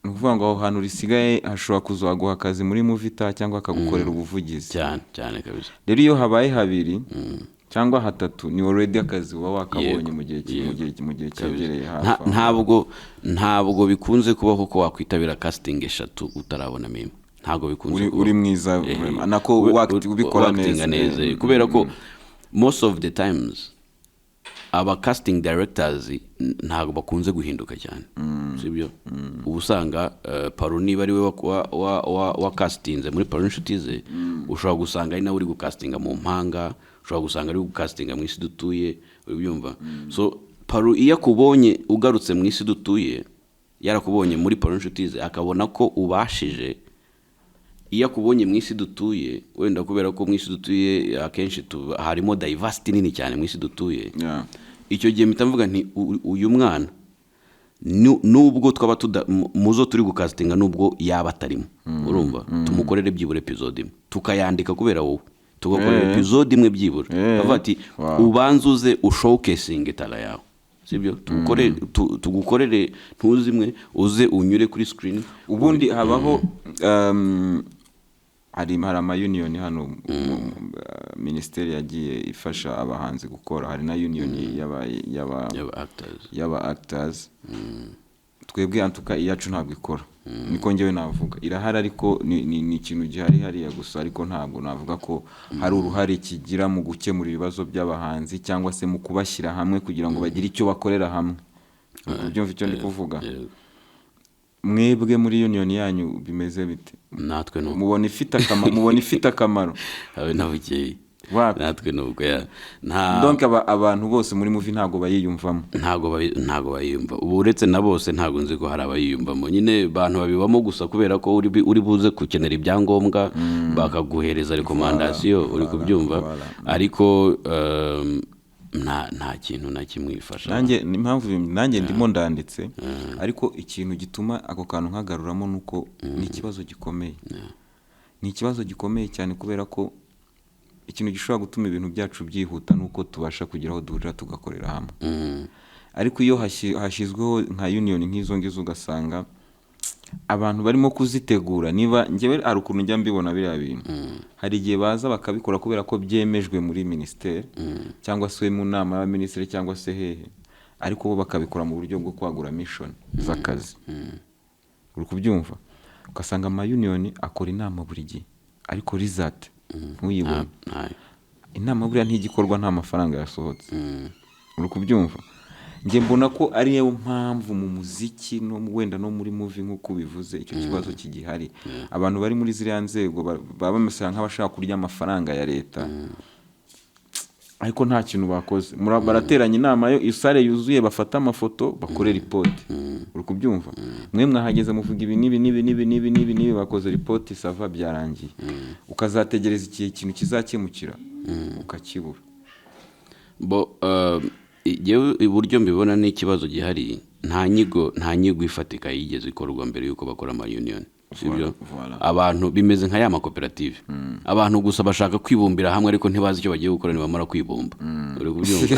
ni ukuvuga ngo aho hantu risigaye hashobora kuzaguha akazi muri movie cyangwa akagukorera ubuvugizi. Cyane cyane kabisa. Rero iyo habaye habiri cyangwa hatatu, ni already akazi uba wakabonye mu gihe cyegereye hafi aho. Ntabwo bikunze kubaho ko wakwitabira casting eshatu utarabonamo imwe. Ntabwo bikunze kubaho. Uri mwiza, vraiment. Nako ubikora wakitinga neza. Neza, kubera ko most of the times aba casting directors ntabwo bakunze guhinduka cyane, sibyo? Uba usanga Paru niba ari we wa castinze muri Paru n'inshuti ze, ushobora gusanga ari nawe uri gukasitinga mu Mpanga, ushobora gusanga ari gukasitinga mu Isi Dutuye. Uri byumva? So Paru iyo akubonye ugarutse mu Isi Dutuye, yarakubonye muri Paru n'inshuti ze, akabona ko ubashije, iyo akubonye mu Isi Dutuye, wenda kubera ko mu Isi Dutuye akenshi harimo diversity nini cyane mu Isi Dutuye, icyo gihe mpita mvuga nti: "Uyu mwana nubwo twaba muzo turi gukasitinga, nubwo yaba atarimo, urumva, tumukorere byibura episode imwe, tukayandika kubera wowe, tugakorera episode imwe byibura." Bavuga ati: "Ubanze uze ushowcasinge talent yawe, sibyo? Tugukorere ntuzimwe, uze unyure kuri screen." Ubundi habaho Hari ama union hano minisiteri yagiye ifasha abahanzi gukora, hari na union y'aba y'aba actors. Y'aba actors. Twebwe antuka iyacu ntabwo ikora, niko njyewe navuga. Irahari ariko ni ikintu gihari hariya gusa, ariko ntabwo navuga ko hari uruhare kigira mu gukemura ibibazo by'abahanzi cyangwa se mu kubashyira hamwe kugira ngo bagire icyo bakorera hamwe. Ubyumva icyo ndi kuvuga? Yego. Mwebwe muri union yanyu bimeze bite? Natwe nuko. Mubona ifite akamaro? Habe na bukeyi. Wapi? Natwe nuko ya nta Donc abantu bose muri movie ntabwo bayiyumvamo? Ntabwo bayiyumva. Ubu uretse na bose, ntabwo nzi ko hari abayiyumvamo nyine. Abantu babibamo gusa kubera ko uri buze gukenera ibyangombwa, bakaguhereza recommandation, uri kubyumva? Voilà. Ariko nta kintu na kimwe ifasha. Nanjye ni impamvu nanjye ndimo ndanditse, ariko ikintu gituma ako kantu nkagaruramo ni uko ni ikibazo gikomeye, ni ikibazo gikomeye cyane, kubera ko ikintu gishobora gutuma ibintu byacu byihuta ni uko tubasha kugira aho duhurira tugakorera hamwe. Ariko iyo hashyizweho nka union nk'izo ngizo, ugasanga abantu barimo kuzitegura, niba njyewe hari ukuntu njya mbibona biriya bintu, hari igihe baza bakabikora kubera ko byemejwe muri minisiteri cyangwa se mu nama y'abaminisitiri cyangwa se hehe, ariko bo bakabikora mu buryo bwo kwagura mission z'akazi, uri kubyumva? Ugasanga ama union akora inama buri gihe, ariko result ntuyibone. Ntayo. Inama buriya ntigikorwa nta mafaranga yasohotse, uri kubyumva? Njye mbona ko ariyo mpamvu mu muziki no wenda no muri movie, nk'uko ubivuze, icyo kibazo kigihari. Abantu bari muri ziriya nzego baba bameze nk'abashaka kurya amafaranga ya leta, ariko nta kintu bakoze. Barateranya inama yo isare yuzuye, bafata amafoto, bakore ripoti, uri kubyumva? Mwe mwahageze, muvuga ibi n'ibi n'ibi n'ibi n'ibi n'ibi n'ibi, bakoze ripoti, ça va, byarangiye. Ukazategereza igihe ikintu kizakemukira ukakibura. Bo jyewe uburyo mbibona n'ikibazo gihari, nta nyigo ifatika yigeze ikorwa mbere y'uko bakora ama union, sibyo? Voilà. Abantu bimeze nka ya makoperative, abantu gusa bashaka kwibumbira hamwe ariko ntibazi icyo bagiye gukora nibamara kwibumba, uri kubyumva?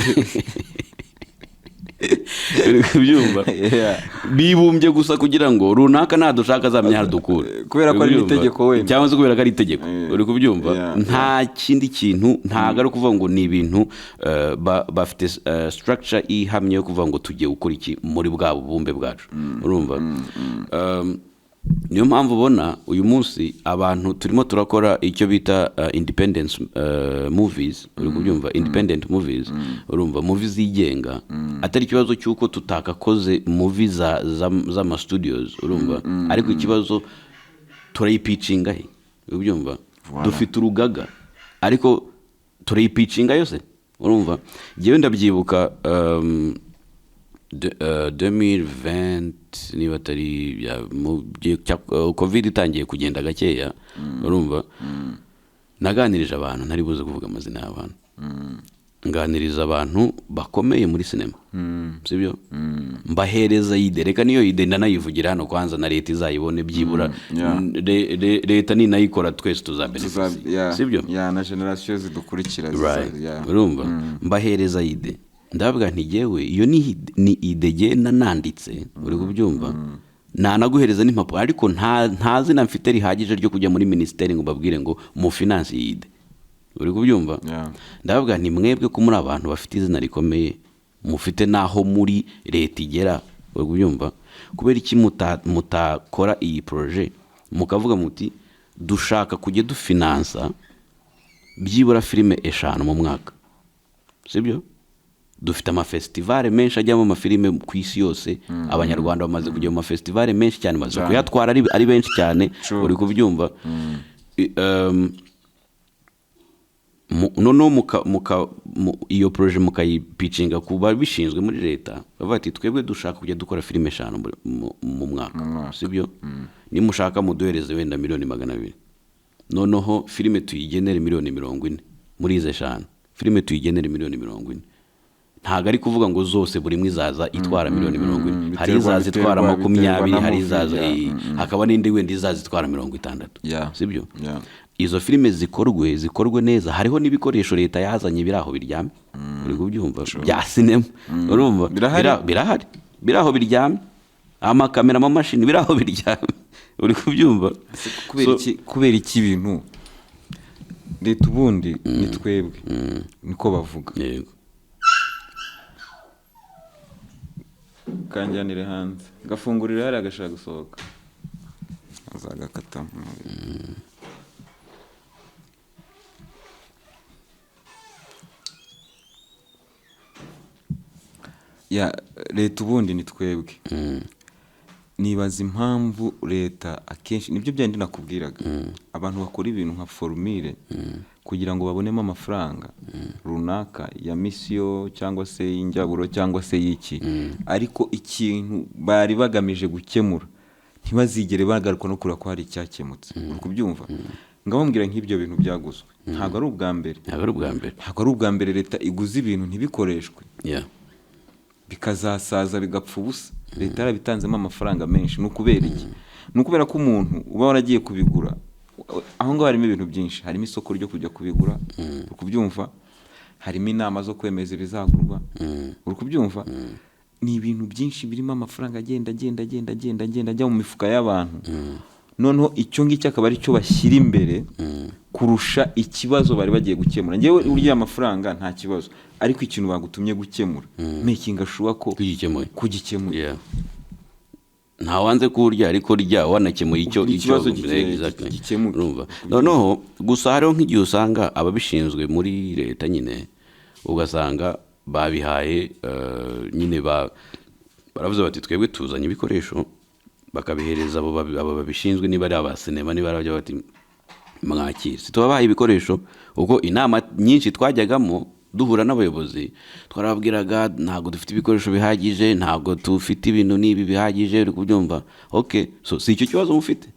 Uri kubyumva? Yeah. Bibumbye gusa kugira ngo runaka nadushaka azamenye aho dukura. Kubera ko ari Uri kubyumva? n'itegeko wenda. Cyangwa se kubera ko ari itegeko, uri kubyumva? Yeah. Nta kindi kintu, ntabwo ari ukuvuga ngo ni ibintu bafite structure ihamye yo kuvuga ngo tugiye gukora iki muri bwa bubumbe bwacu, urumva? Niyo mpamvu ubona uyu munsi abantu turimo turakora icyo bita independence movies, uri kubyumva? Independent movies, urumva, movies zigenga, atari ikibazo cy'uko tutakakoze movie z'ama studios, urumva? Ariko ikibazo, turayipitchinga he? Uri kubyumva? Voilà. Dufite urugaga ariko turayipitchinga yose, urumva? Njyewe ndabyibuka, 2020, niba atari mu gihe cya COVID itangiye kugenda gakeya, urumva, naganirije abantu, ntari buze kuvuga amazina y'abantu, nganiriza abantu bakomeye muri sinema, sibyo? Mbahereza idée. Reka niyo idée ndanayivugira hano kwanza, na leta izayibone byibura. Leta ninayikora twese tuzabenefisi, sibyo? Yeah, na generation zidukurikira yeah. Urumva, mbahereza idée, ndavuga nti jyewe iyo ni idée genda nanditse, uri kubyumva? Nanaguhereza n'impapuro, ariko nta zina mfite rihagije ryo kujya muri minisiteri ngo mbabwire ngo mufinance iyi idée, uri kubyumva? Yeah. Ndavuga nti mwebwe ko muri abantu bafite izina rikomeye, mufite n'aho muri leta igera, uri kubyumva, kubera iki mutakora iyi projet, mukavuga muti dushaka kujya dufinansa byibura filime 5 mu mwaka, sibyo? Dufite amafestivale menshi ajyamo amafilime ku isi yose. Abanyarwanda bamaze kujya mu mafestivale menshi cyane, bamaze Cyane. kuyatwara ari benshi cyane. True. Uri kubyumva? Noneho iyo projet mukayipitchinga ku babishinzwe muri leta, bavuga ati twebwe dushaka kujya dukora filime 5 mu mwaka, mwaka. Sibyo? Nimushaka muduhereze wenda miliyoni 200, noneho filime tuyigenere miliyoni 40 muri izo 5, filime tuyigenere miliyoni 40. Ntabwo ari kuvuga ngo zose buri imwe izaza itwara miliyoni 40. Hari izaza itwara Biterwa 20, na hari movie, izaza hakaba n'indi wenda izaza itwara 60, sibyo? Yeah. Izo filime zikorwe neza. Hariho n'ibikoresho leta yazanye biri aho biryamye, uri kubyumva, bya sinema, urumva? Birahari? Birahari, biri aho biryamye. Amakamera, amamashini biri aho biryamye, uri kubyumva? Kubera iki? Kubera iki ibintu leta ubundi ni twebwe, niko bavuga. Yego. Kanjyanire hanze, gafungurira hariya, agashaka gusohoka azagakata. Ya leta ubundi ni twebwe. Nibaza impamvu leta akenshi, nibyo byandi nakubwiraga, abantu bakora ibintu nka formule kugira ngo babonemo amafaranga runaka ya misiyo cyangwa se y'injyaburo cyangwa se y'iki, ariko ikintu bari bagamije gukemura ntibazigere bagaruka no kureba ko hari icyakemutse. Uri kubyumva? Ngabambwira nk'ibyo bintu byaguzwe ntabwo ari ubwa mbere. Ntabwo ari ubwa mbere. Ntabwo ari ubwa mbere leta iguze ibintu ntibikoreshwe, bikazasaza bigapfa ubusa. Leta yarabitanzemo amafaranga menshi. Ni ukubera iki? Ni ukubera ko umuntu uba waragiye kubigura aho ngaho, harimo ibintu byinshi, harimo isoko ryo kujya kubigura, uri kubyumva, harimo inama zo kwemeza ibizagurwa, uri kubyumva, ni ibintu byinshi birimo amafaranga agenda agenda agenda agenda agenda ajya mu mifuka y'abantu. Noneho icyo ngicyo akaba ari cyo bashyira imbere kurusha ikibazo bari bagiye gukemura. Ngewe urya amafaranga nta kibazo, ariko ikintu bagutumye gukemura, making sure ko kugikemuye. Kugikemura. Yeah. Ntawanze kurya, ariko rya wanakemuye icyo Ikibazo Exactly. gikemuke. Urumva, noneho gusa hariho nk'igihe usanga ababishinzwe muri leta nyine, ugasanga babihaye nyine baravuze bati twebwe tuzanye ibikoresho, bakabihereza abo babishinzwe, niba ari aba sinema, niba ari abajya, bati mwakire, si tubabahaye ibikoresho. Ubwo inama nyinshi twajyagamo duhura n'abayobozi, twarababwiraga ntabwo dufite ibikoresho bihagije, ntabwo dufite ibintu n'ibi bihagije, uri kubyumva? Okay, so si icyo kibazo mufite,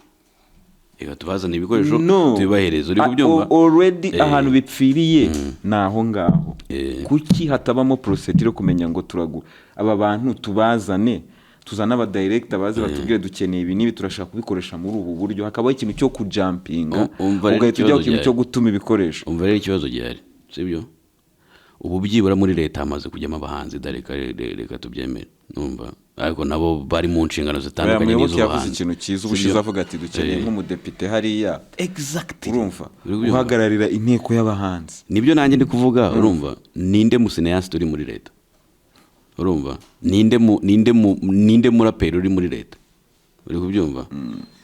reka tubazane ibikoresho No. tubibahereze, uri kubyumva? Already ahantu bipfiriye ni aho ngaho. Kuki hatabamo procedure yo kumenya ngo turagura aba bantu, tubazane, tuzane aba director baze batubwire dukeneye ibi n'ibi, turashaka kubikoresha muri ubu buryo, hakabaho ikintu cyo kujumpinga, Umva rero ugahita ujya ku ikibazo kintu gihari. cyo gutuma ibikoresho. Umva rero ikibazo gihari, sibyo? Ubu byibura muri leta hamaze kujyamo abahanzi da, reka tubyemere, numva, ariko nabo bari mu nshingano zitandukanye Muyoboke yavuze n'iz'ubuhanzi. ikintu cyiza ubushize, Sibyo? avuga ati dukeneye nk'umudepite hariya, Exactly. urumva, Uri kubyumva? uhagararira inteko y'abahanzi. Nibyo nanjye ndi kuvuga, urumva? Ninde mucinéaste uri muri leta? Urumva, ninde muraperi uri muri leta? Uri kubyumva?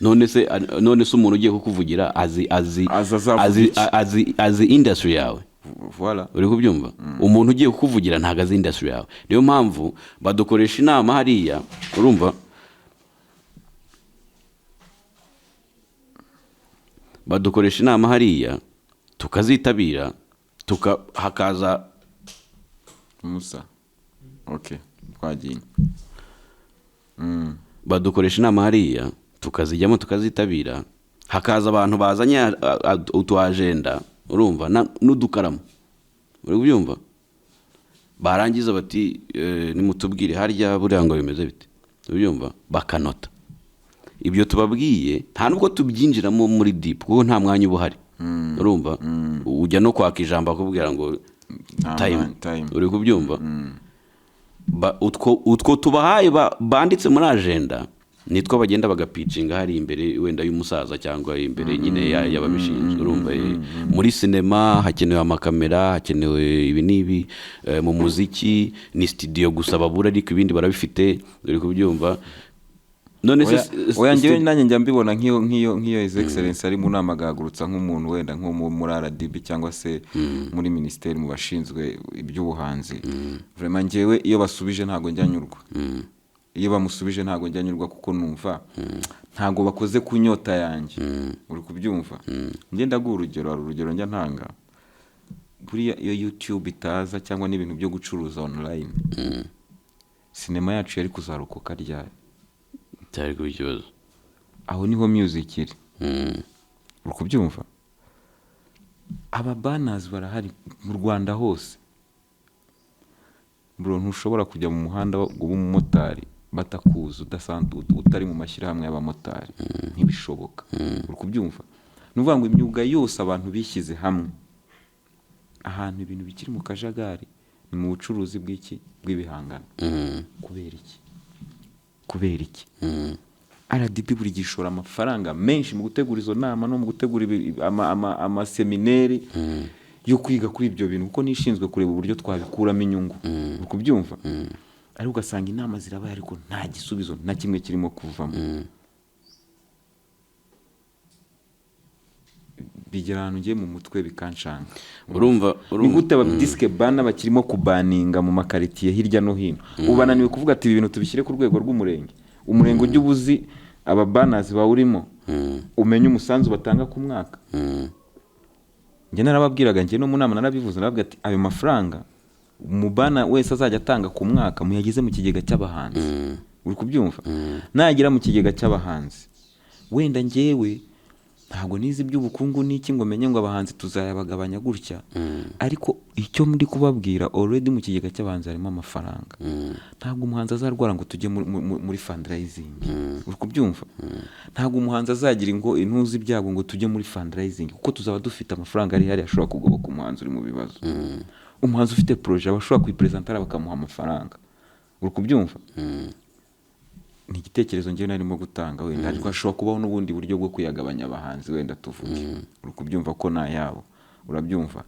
None se umuntu ugiye kukuvugira azi Azi azavuga azi iki? azi industry yawe? Voilà. Uri kubyumva? Umuntu ugiye kukuvugira ntabwo azi industry yawe. Niyo mpamvu badukoresha inama hariya, urumva, badukoresha inama hariya tukazitabira, hakaza Musa, okay, twagiye. Badukoresha inama hariya tukazijyamo, tukazitabira, hakaza abantu bazanye utu agenda, urumva, n'udukaramu, uri kubyumva? Barangiza bati nimutubwire harya buriya ngo bimeze bite, ubyumva? Bakanota ibyo tubabwiye, nta nubwo tubyinjiramo muri deep kuko nta mwanya uba uhari, urumva? Ujya no kwaka ijambo akubwira ngo Nta time. mwanya, time. Uri kubyumva? Utwo tubahaye banditse muri agenda nitwo bagenda bagapitchinga hari imbere wenda y'umusaza cyangwa imbere nyine y'ababishinzwe, urumva? Muri sinema hakenewe amakamera, hakenewe ibi n'ibi, mu muziki ni studio gusa babura, ariko ibindi barabifite, uri kubyumva? None se Oya, njyewe nanjye njya mbibona nk'iyo His Excellence ari mu nama, agahagurutsa nk'umuntu wenda nko muri RDB cyangwa se muri minisiteri mu bashinzwe iby'ubuhanzi. Vraiment njyewe iyo basubije ntabwo njya nyurwa, iyo bamusubije ntabwo njya nyurwa, kuko numva ntabwo bakoze ku nyota yanjye, uri kubyumva? Njye ndaguha urugero, hari urugero njya ntanga. Buriya iyo YouTube itaza cyangwa n'ibintu byo gucuruza online, sinema yacu yari kuzarokoka ryari? Cyari kuba ikibazo. Aho niho music iri, uri kubyumva? Aba banners barahari mu Rwanda hose, bro. Ntushobora kujya mu muhanda ngo ube umumotari batakuzi, udasanzwe utari mu mashyirahamwe y'abamotari, ntibishoboka, uri kubyumva? Ni ukuvuga ngo imyuga yose abantu bishyize hamwe. Ahantu ibintu bikiri mu kajagari ni mu bucuruzi bw'iki, bw'ibihangano. Kubera iki? Kubera iki? RDB buri gihe ishora amafaranga menshi mu gutegura izo nama no mu gutegura amasemineri yo kwiga kuri ibyo bintu, kuko nishinzwe kureba uburyo twabikuramo inyungu. Uri kubyumva? Ariko ugasanga inama zirabaye, ariko nta gisubizo na kimwe kirimo kuvamo. Bigera ahantu ngiye mu mutwe bikanshanga. Urumva. Ni Urumva. gute aba disc banner bakirimo kubaninga mu makaritiye hirya no hino? Ubu bananiwe kuvuga ati: "Ibi bintu tubishyire ku rwego rw'umurenge." Umurenge ujya ubuzi aba banners bawurimo, umenye umusanzu batanga ku mwaka. Njye narababwiraga, njye no mu nama narabivuze, narababwira ati: "Ayo mafaranga umubanner wese azajya atanga ku mwaka muyageze mu kigega cy'abahanzi." Uri kubyumva? Nagera mu kigega cy'abahanzi, wenda njyewe ntabwo nize iby'ubukungu n'iki ngo menye ngo abahanzi tuzayabagabanya gutya, ariko icyo ndi kubabwira, already mu kigega cy'abahanzi harimo amafaranga. Ntabwo umuhanzi azarwara ngo tujye muri fundraising. Uri kubyumva? Ntabwo umuhanzi azagira ngo intuzi ibyago ngo tujye muri fundraising, kuko tuzaba dufite amafaranga ari hariya ashobora kugoboka umuhanzi uri mu bibazo. Umuhanzi ufite projet aba ashobora kuyipresentara bakamuha amafaranga. Uri kubyumva? Ni igitekerezo njyewe narimo gutanga wenda, ariko hashobora kubaho n'ubundi buryo bwo kuyagabanya abahanzi, wenda tuvuge, uri kubyumva, ko ni ayabo. Urabyumva?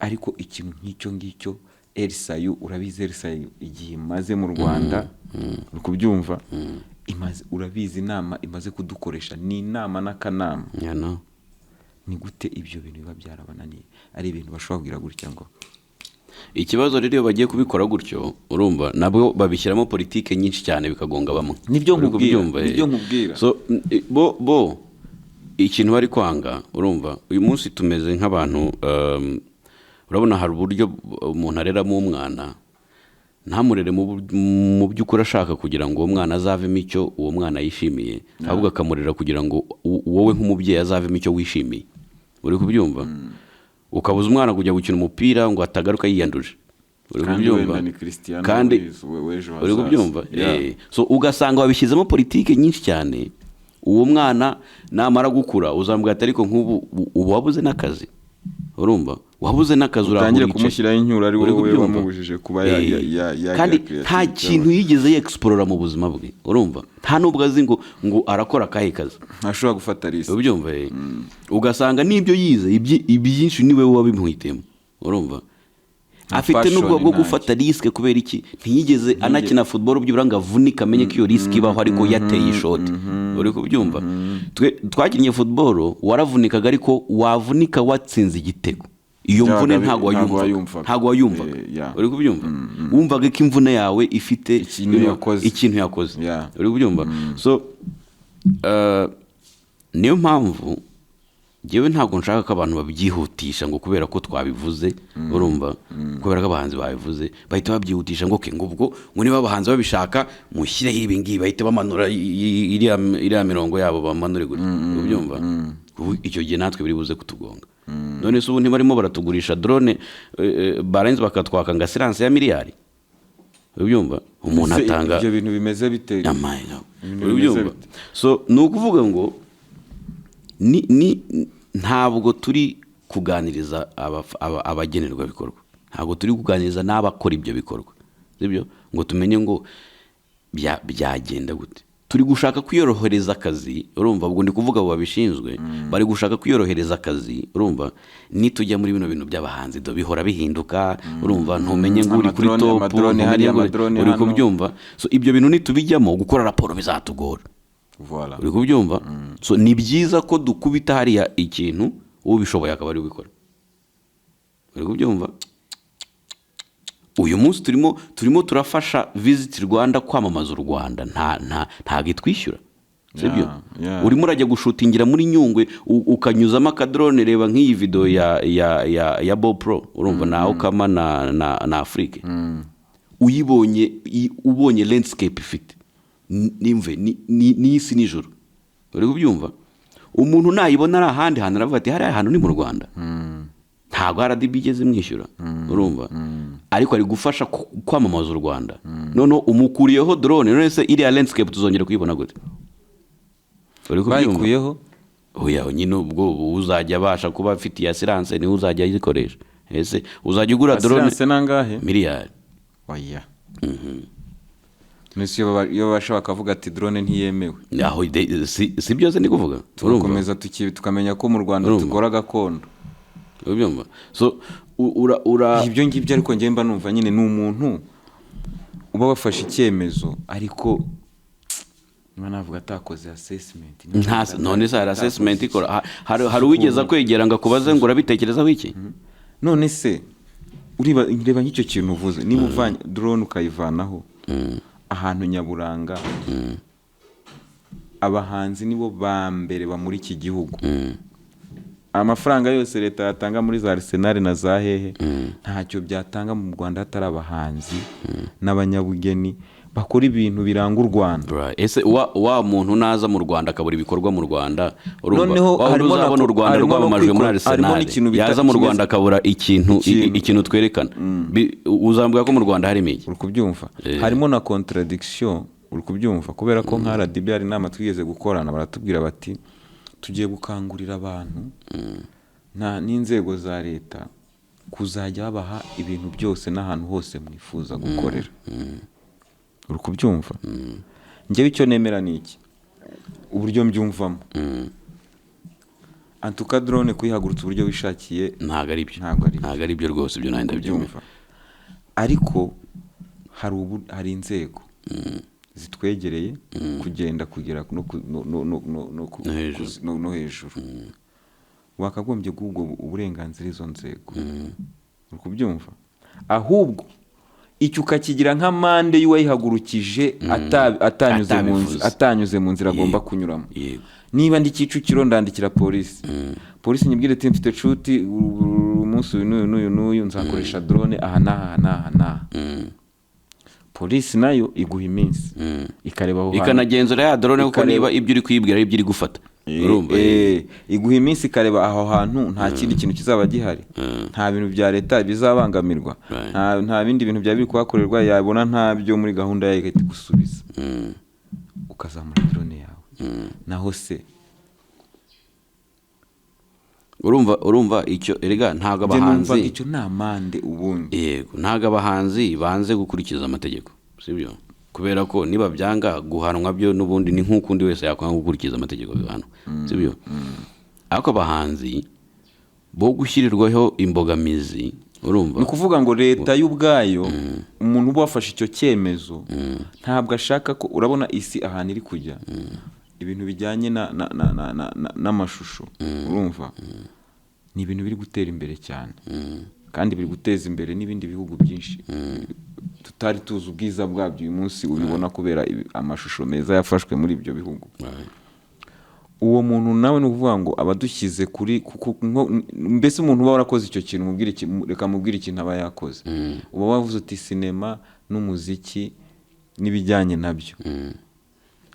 Ariko ikintu nk'icyo ngicyo, RSAU, urabizi RSAU igihe imaze mu Rwanda. Uri kubyumva? Imaze, urabizi inama imaze kudukoresha, ni inama n'akanama. Yeah, no. Ni gute ibyo bintu biba byarabananiye, ari ibintu bashobora kugira gutya ngo Ikibazo rero, iyo bagiye kubikora gutyo, urumva nabwo babishyiramo politike nyinshi cyane, bikagonga bamwe. Nibyo Uri nkubwira, kubyumva, eh? nibyo nkubwira. So bo ikintu bari kwanga, urumva uyu munsi tumeze nk'abantu, urabona hari uburyo umuntu areramo umwana, ntamurere mu by'ukuri ashaka kugira ngo uwo mwana azavemo icyo uwo mwana yishimiye, ahubwo akamurera kugira ngo wowe nk'umubyeyi azavemo icyo wishimiye. Uri kubyumva? Ukabuza umwana kujya gukina umupira ngo atagaruka yiyanduje. Uri Kandi kubyumva? wenda ni Cristiano Kandi w'ejo uri hazaza. kubyumva? Yeah. So ugasanga babishyizemo politike nyinshi cyane. Uwo mwana namara gukura uzambwira ati: "Ariko nk'ubu ubu wabuze n'akazi." Urumva, wabuze n'akazi, Utangire urahura wicaye. kumushyiraho incyuro ari Uri wowe kubyumva? wamubujije kuba yagira Kandi creativity. nta kintu yigeze yexplora mu buzima bwe. Urumva, nta n'ubwo azi ngo arakora akahe kazi. Ntashobora gufata risk. Ubyumva, eh? Ugasanga n'ibyo yize ibyinshi niwe wabimuhitiyemo. Urumva, Nta afite passion, n'ubwoba bwo ntacyo. gufata risk. Kubera iki? Ntiyigeze anakina football byibura ngo avunike amenye ko iyo risk ibaho, ariko yateye ishoti. Uri kubyumva? Twe twakinnye football, waravunikaga, ariko wavunika watsinze igitego, iyo Byabaga mvune ntabwo ntabwo wayumvaga. wayumvaga. Ntabwo wayumvaga. Yeah. Uri kubyumva? Wumvaga ko imvune yawe ifite Ikintu yakoze. Ikintu yakoze. Uri kubyumva? So niyo mpamvu njyewe ntabwo nshaka ko abantu babyihutisha ngo kubera ko twabivuze. Urumva, kubera ko abahanzi babivuze bahita babyihutisha ngo okay, ngo ubwo ngo niba abahanzi babishaka mushyireho ibi ngibi, bahita bamanura iriya mirongo yabo, bamanure gutya. Ubyumva? Ubu icyo gihe natwe biri buze kutugonga. None se ubu ntibarimo baratugurisha drone, barangiza bakatwaka ngo assurance ya miliyari? Ubyumva? Umuntu Ese atanga ibyo bintu bimeze bite? Amaye, no. Ibintu Uri bimeze kubyumva? bite? So ni ukuvuga ngo ni ntabwo turi kuganiriza abagenerwabikorwa, ntabwo turi kuganiriza n'abakora ibyo bikorwa, sibyo? Ngo tumenye ngo byagenda gute. Turi gushaka kwiyorohereza akazi. Urumva, ubwo ndi kuvuga abo babishinzwe bari gushaka kwiyorohereza akazi. Urumva, nitujya muri bino bintu by'abahanzi do bihora bihinduka. Urumva, ntumenye ngo uri kuri Amadrone, top, amadrone ntumenye hariya, ngo amadrone uri hano. kubyumva? So ibyo bintu nitubijyamo, gukora raporo bizatugora. Voilà. Uri kubyumva? So ni byiza ko dukubita hariya ikintu, ubishoboye akaba ari ubikora. Uri kubyumva? Uyu munsi turimo turafasha Visit Rwanda kwamamaza u Rwanda, ntabwo itwishyura, sibyo? Yeah. Urimo urajya gushutingira muri Nyungwe, ukanyuzamo akadrone. Reba nk'iyi video ya Bob Pro, urumva, na Okama na Afrique, uyibonye, ubonye landscape ifite nimve ni isi nijoro. Uri kubyumva? Umuntu nayibona ari ahandi hantu aravuga ati: "Hariya hantu ni mu Rwanda." Ntabwo RDB igeze imwishyura, urumva, ariko ari gufasha kwamamaza u Rwanda. Noneho umukuriyeho drone, none se iriya landscape tuzongera kuyibona gute? Uri kubyumva? Bayikuyeho. Oya nyine, ubwo uzajya abasha kuba afite iya assurance niwe uzajya ayikoresha. Ese uzajya ugura drone Assurance nangahe? Miliyari. Oya. Mbese iyo babasha bakavuga ati drone ntiyemewe, Aho si byose ndi kuvuga, urumva? Tugakomeza tukamenya ko mu Rwanda Urumva? dukora gakondo. Ubyumva? So ura ura Ibyo ngibyo, ariko njye mba numva nyine ni umuntu uba wafashe icyemezo, ariko niba navuga atakoze assessment. Nta none se hari assessment ikora? Hari uwigeze kwegera ngo akubaze ngo urabitekerezaho iki? None se ureba, reba nk'icyo kintu uvuze, niba uvanye drone ukayivanaho ahantu nyaburanga, abahanzi nibo ba mbere bamuri iki gihugu. Amafaranga yose leta yatanga muri za Arsenal na za hehe, ntacyo byatanga mu Rwanda hatari abahanzi n'abanyabugeni bakora ibintu biranga u Rwanda. Right. Ese wa muntu naza mu Rwanda akabura ibikorwa mu Rwanda, urumva, Noneho wa wundi harimo uzabona u Rwanda harimo no rwamamajwe muri harimo Arsenal, n'ikintu yaza mu Rwanda akabura ikintu Ikintu. ikintu twerekana. Uzambwira ko mu Rwanda harimo iki? Uri kubyumva, harimo na contradiction, uri kubyumva, kubera ko nka RDB hari inama twigeze gukorana, baratubwira bati tugiye gukangurira abantu n'inzego za leta kuzajya babaha ibintu byose n'ahantu hose mwifuza gukorera. Uri kubyumva? Njyewe icyo nemera ni iki, uburyo mbyumvamo, antuka drone kuyihagurutsa uburyo wishakiye Ntabwo ari byo. Ntabwo ari byo. Ntabwo ari byo rwose, ibyo nanjye ndabyumva. Kubyumva, ariko hari inzego zitwegereye kugenda kugera no ku- no- no- no- no- no ku- No hejuru. No hejuru. Wakagombye guha ubwo uburenganzira izo nzego, uri kubyumva? Ahubwo icyo ukakigira nk'amande y'uwayihagurukije Atabivuze. atanyuze mu nzira agomba kunyuramo. Niba ndi Kicukiro, ndandikira polisi, polisi nyibwire ati mfite shoot umunsi uyu n'uyu n'uyu n'uyu, nzakoresha drone aha n'aha aha n'aha n'aha. Polisi nayo iguha iminsi ikareba aho hantu. Ikanagenzura ya drone kuko niba ibyo uri kuyibwira ari ibyo iri gufata, urumva? Iguha iminsi ikareba aho hantu nta kindi kintu kizaba gihari, nta bintu bya leta bizabangamirwa, nta bindi bintu byaba biri kuhakorerwa. Yabona ntabyo muri gahunda yayo, igahita igusubiza, ukazamura drone yawe. Naho se Urumva icyo, erega ntabwo Njye numva abahanzi icyo ni amande ubundi. Yego, ntabwo abahanzi banze gukurikiza amategeko, sibyo? Kubera ko niba byanga guhanwa byo n'ubundi ni nk'uko undi wese yakwanga gukurikiza amategeko agahanwa, sibyo? Ariko abahanzi bo gushyirirwaho imbogamizi, urumva? Ni ukuvuga ngo leta y'ubwayo, umuntu uba wafashe icyo cyemezo ntabwo ashaka ko, urabona isi ahantu iri kujya, ibintu bijyanye n'amashusho, urumva, ni ibintu biri gutera imbere cyane, kandi biri guteza imbere n'ibindi bihugu byinshi tutari tuzi ubwiza bwabyo. Uyu munsi ubibona kubera amashusho meza yafashwe muri ibyo bihugu. Uwo muntu nawe ni ukuvuga ngo aba adushyize kuri mbese umuntu uba warakoze icyo kintu, reka mubwire ikintu aba yakoze. Uba wavuze uti sinema n'umuziki n'ibijyanye nabyo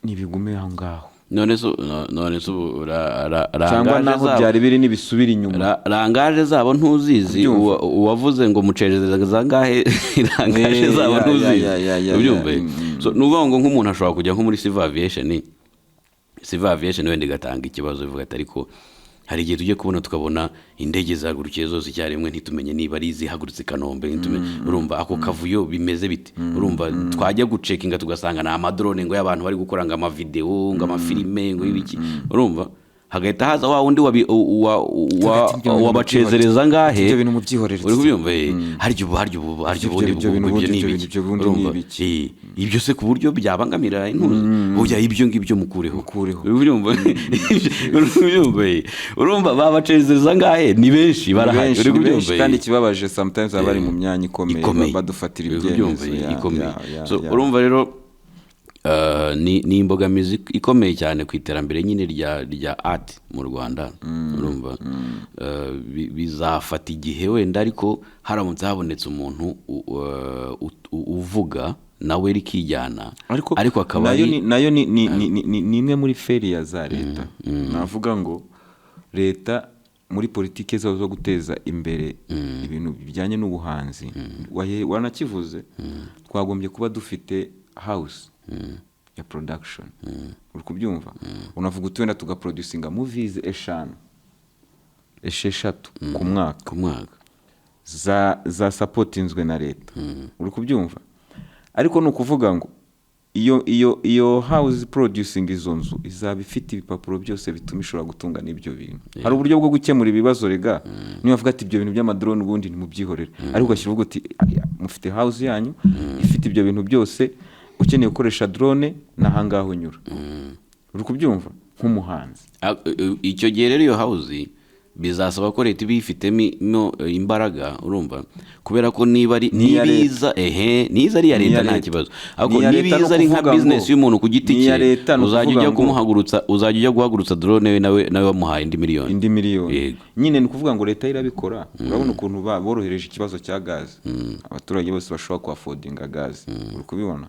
ntibigume aho ngaho. None se ubu Cyangwa rangaje naho zabo byari biri n'ibisubira inyuma. Rangaje zabo ntuzizi? Kubyumva. Uwavuze ngo mucereza zangahe, rangaje zabo ntuzizi? Ubyumva? So ni ukuvuga ngo nk'umuntu ashobora kujya nko muri civil aviation, civil aviation wenda igatanga ikibazo, ivuga ati ariko hari igihe tujya kubona tukabona indege zahagurukiye zose icyarimwe, ntitumenye niba ari izihagurutse i Kanombe, ntitumenye, urumva, ako kavuyo bimeze bite? Urumva, twajya gucekinga tugasanga ni amadrone ngo y'abantu bari gukora ngo amavidewo, ngo amafilime, ngo ibiki, urumva, hagahita haza wa wundi Ibyo bintu wabacezereza ngahe. Ibyo bintu mubyihorere. Uri kubyumva? Harya ubundi Ibyo bintu ibyo ubundi ni ibyo ibiki? bintu ibyo bundi ni Urumva? ibiki? Ibyo se ku buryo byabangamira intuzi? Oya, ibyo ngibyo mukureho. Mukureho. Uri kubyumva? Uri kubyumva? Urumva, babacezereza ngahe ni benshi barahari. Benshi Uri ni benshi. kubyumva? Kandi ikibabaje, sometimes baba bari mu myanya ikomeye, Ikomeye. badufatira Uri kubyumva? ibyemezo. Ikomeye. So urumva rero, ni imbogamizi ikomeye cyane ku iterambere nyine rya art mu Rwanda, urumva? Bizafata igihe wenda, ariko haramutse habonetse umuntu uvuga nawe rikijyana, ariko akaba nayo ari nayo ni imwe muri failure za leta. Navuga ngo leta muri politiki zabo zo guteza imbere ibintu bijyanye n'ubuhanzi, wanakivuze, twagombye kuba dufite house ya production, uri kubyumva? Unavuga uti wenda tugaproducinga movies eshanu, 6 ku mwaka ku mwaka za supportinzwe na leta, uri kubyumva? Ariko ni ukuvuga ngo Iyo house producing izo nzu izaba ifite ibipapuro byose bituma ishobora gutunga n'ibyo bintu. Hari uburyo bwo gukemura ibibazo rega. Niba bavuga ati ibyo bintu by'amadrone ubundi ntimubyihorere, ariko ugashyira uvuga uti: "Aya, mufite house yanyu ifite ibyo bintu byose, ukeneye gukoresha drone ni ahangaha unyura." Uri kubyumva nk'umuhanzi? Ah, icyo gihe rero iyo house bizasaba ko leta iba ifitemo imbaraga, urumva, kubera ko niba ari Ni iya leta. nibiza, ehe, niza ari iya Ni iya leta, nta leta. kibazo. Ariko Ni iya leta, nibiza ni ari nka ukuvuga business y'umuntu ku giti ni iya cye, leta, ni uzajya ukuvuga ujya kumuhagurutsa, uzajya ujya guhagurutsa drone we, nawe wamuhaye indi miliyoni. Indi miliyoni. Yego. Nyine ni ukuvuga ngo leta yo irabikora. Urabona ukuntu borohereje ikibazo cya gaze, abaturage bose bashobora kuhaffordinga gaze, uri kubibona?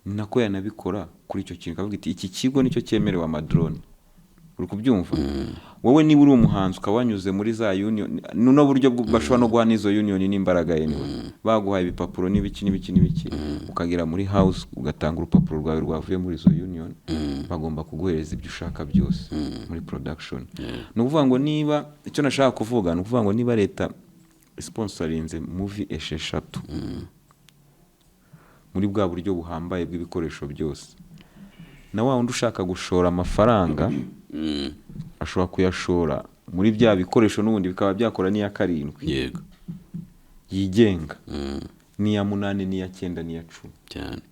Ni nako yanabikora kuri icyo kintu, ikavuga iti iki kigo nicyo cyemerewe amadrone. Uri kubyumva? Wowe niba uri umuhanzi ukaba wanyuze muri za union, nuno buryo bashobora no guha n'izo union n'imbaraga yemewe, baguhaye ibipapuro n'ibiki n'ibiki n'ibiki, ukagera muri house ugatanga urupapuro rwawe rwavuye muri izo union, bagomba kuguhereza ibyo ushaka byose muri production. Ni ukuvuga ngo niba, icyo nashaka kuvuga ni ukuvuga ngo niba leta sponsorinze movie 6 muri bwa buryo buhambaye bw'ibikoresho byose, na wa wundi ushaka gushora amafaranga ashobora kuyashora muri bya bikoresho n'ubundi bikaba byakora n'iya karindwi yigenga, n'iya munani, n'iya cyenda, n'iya 10. Cyane.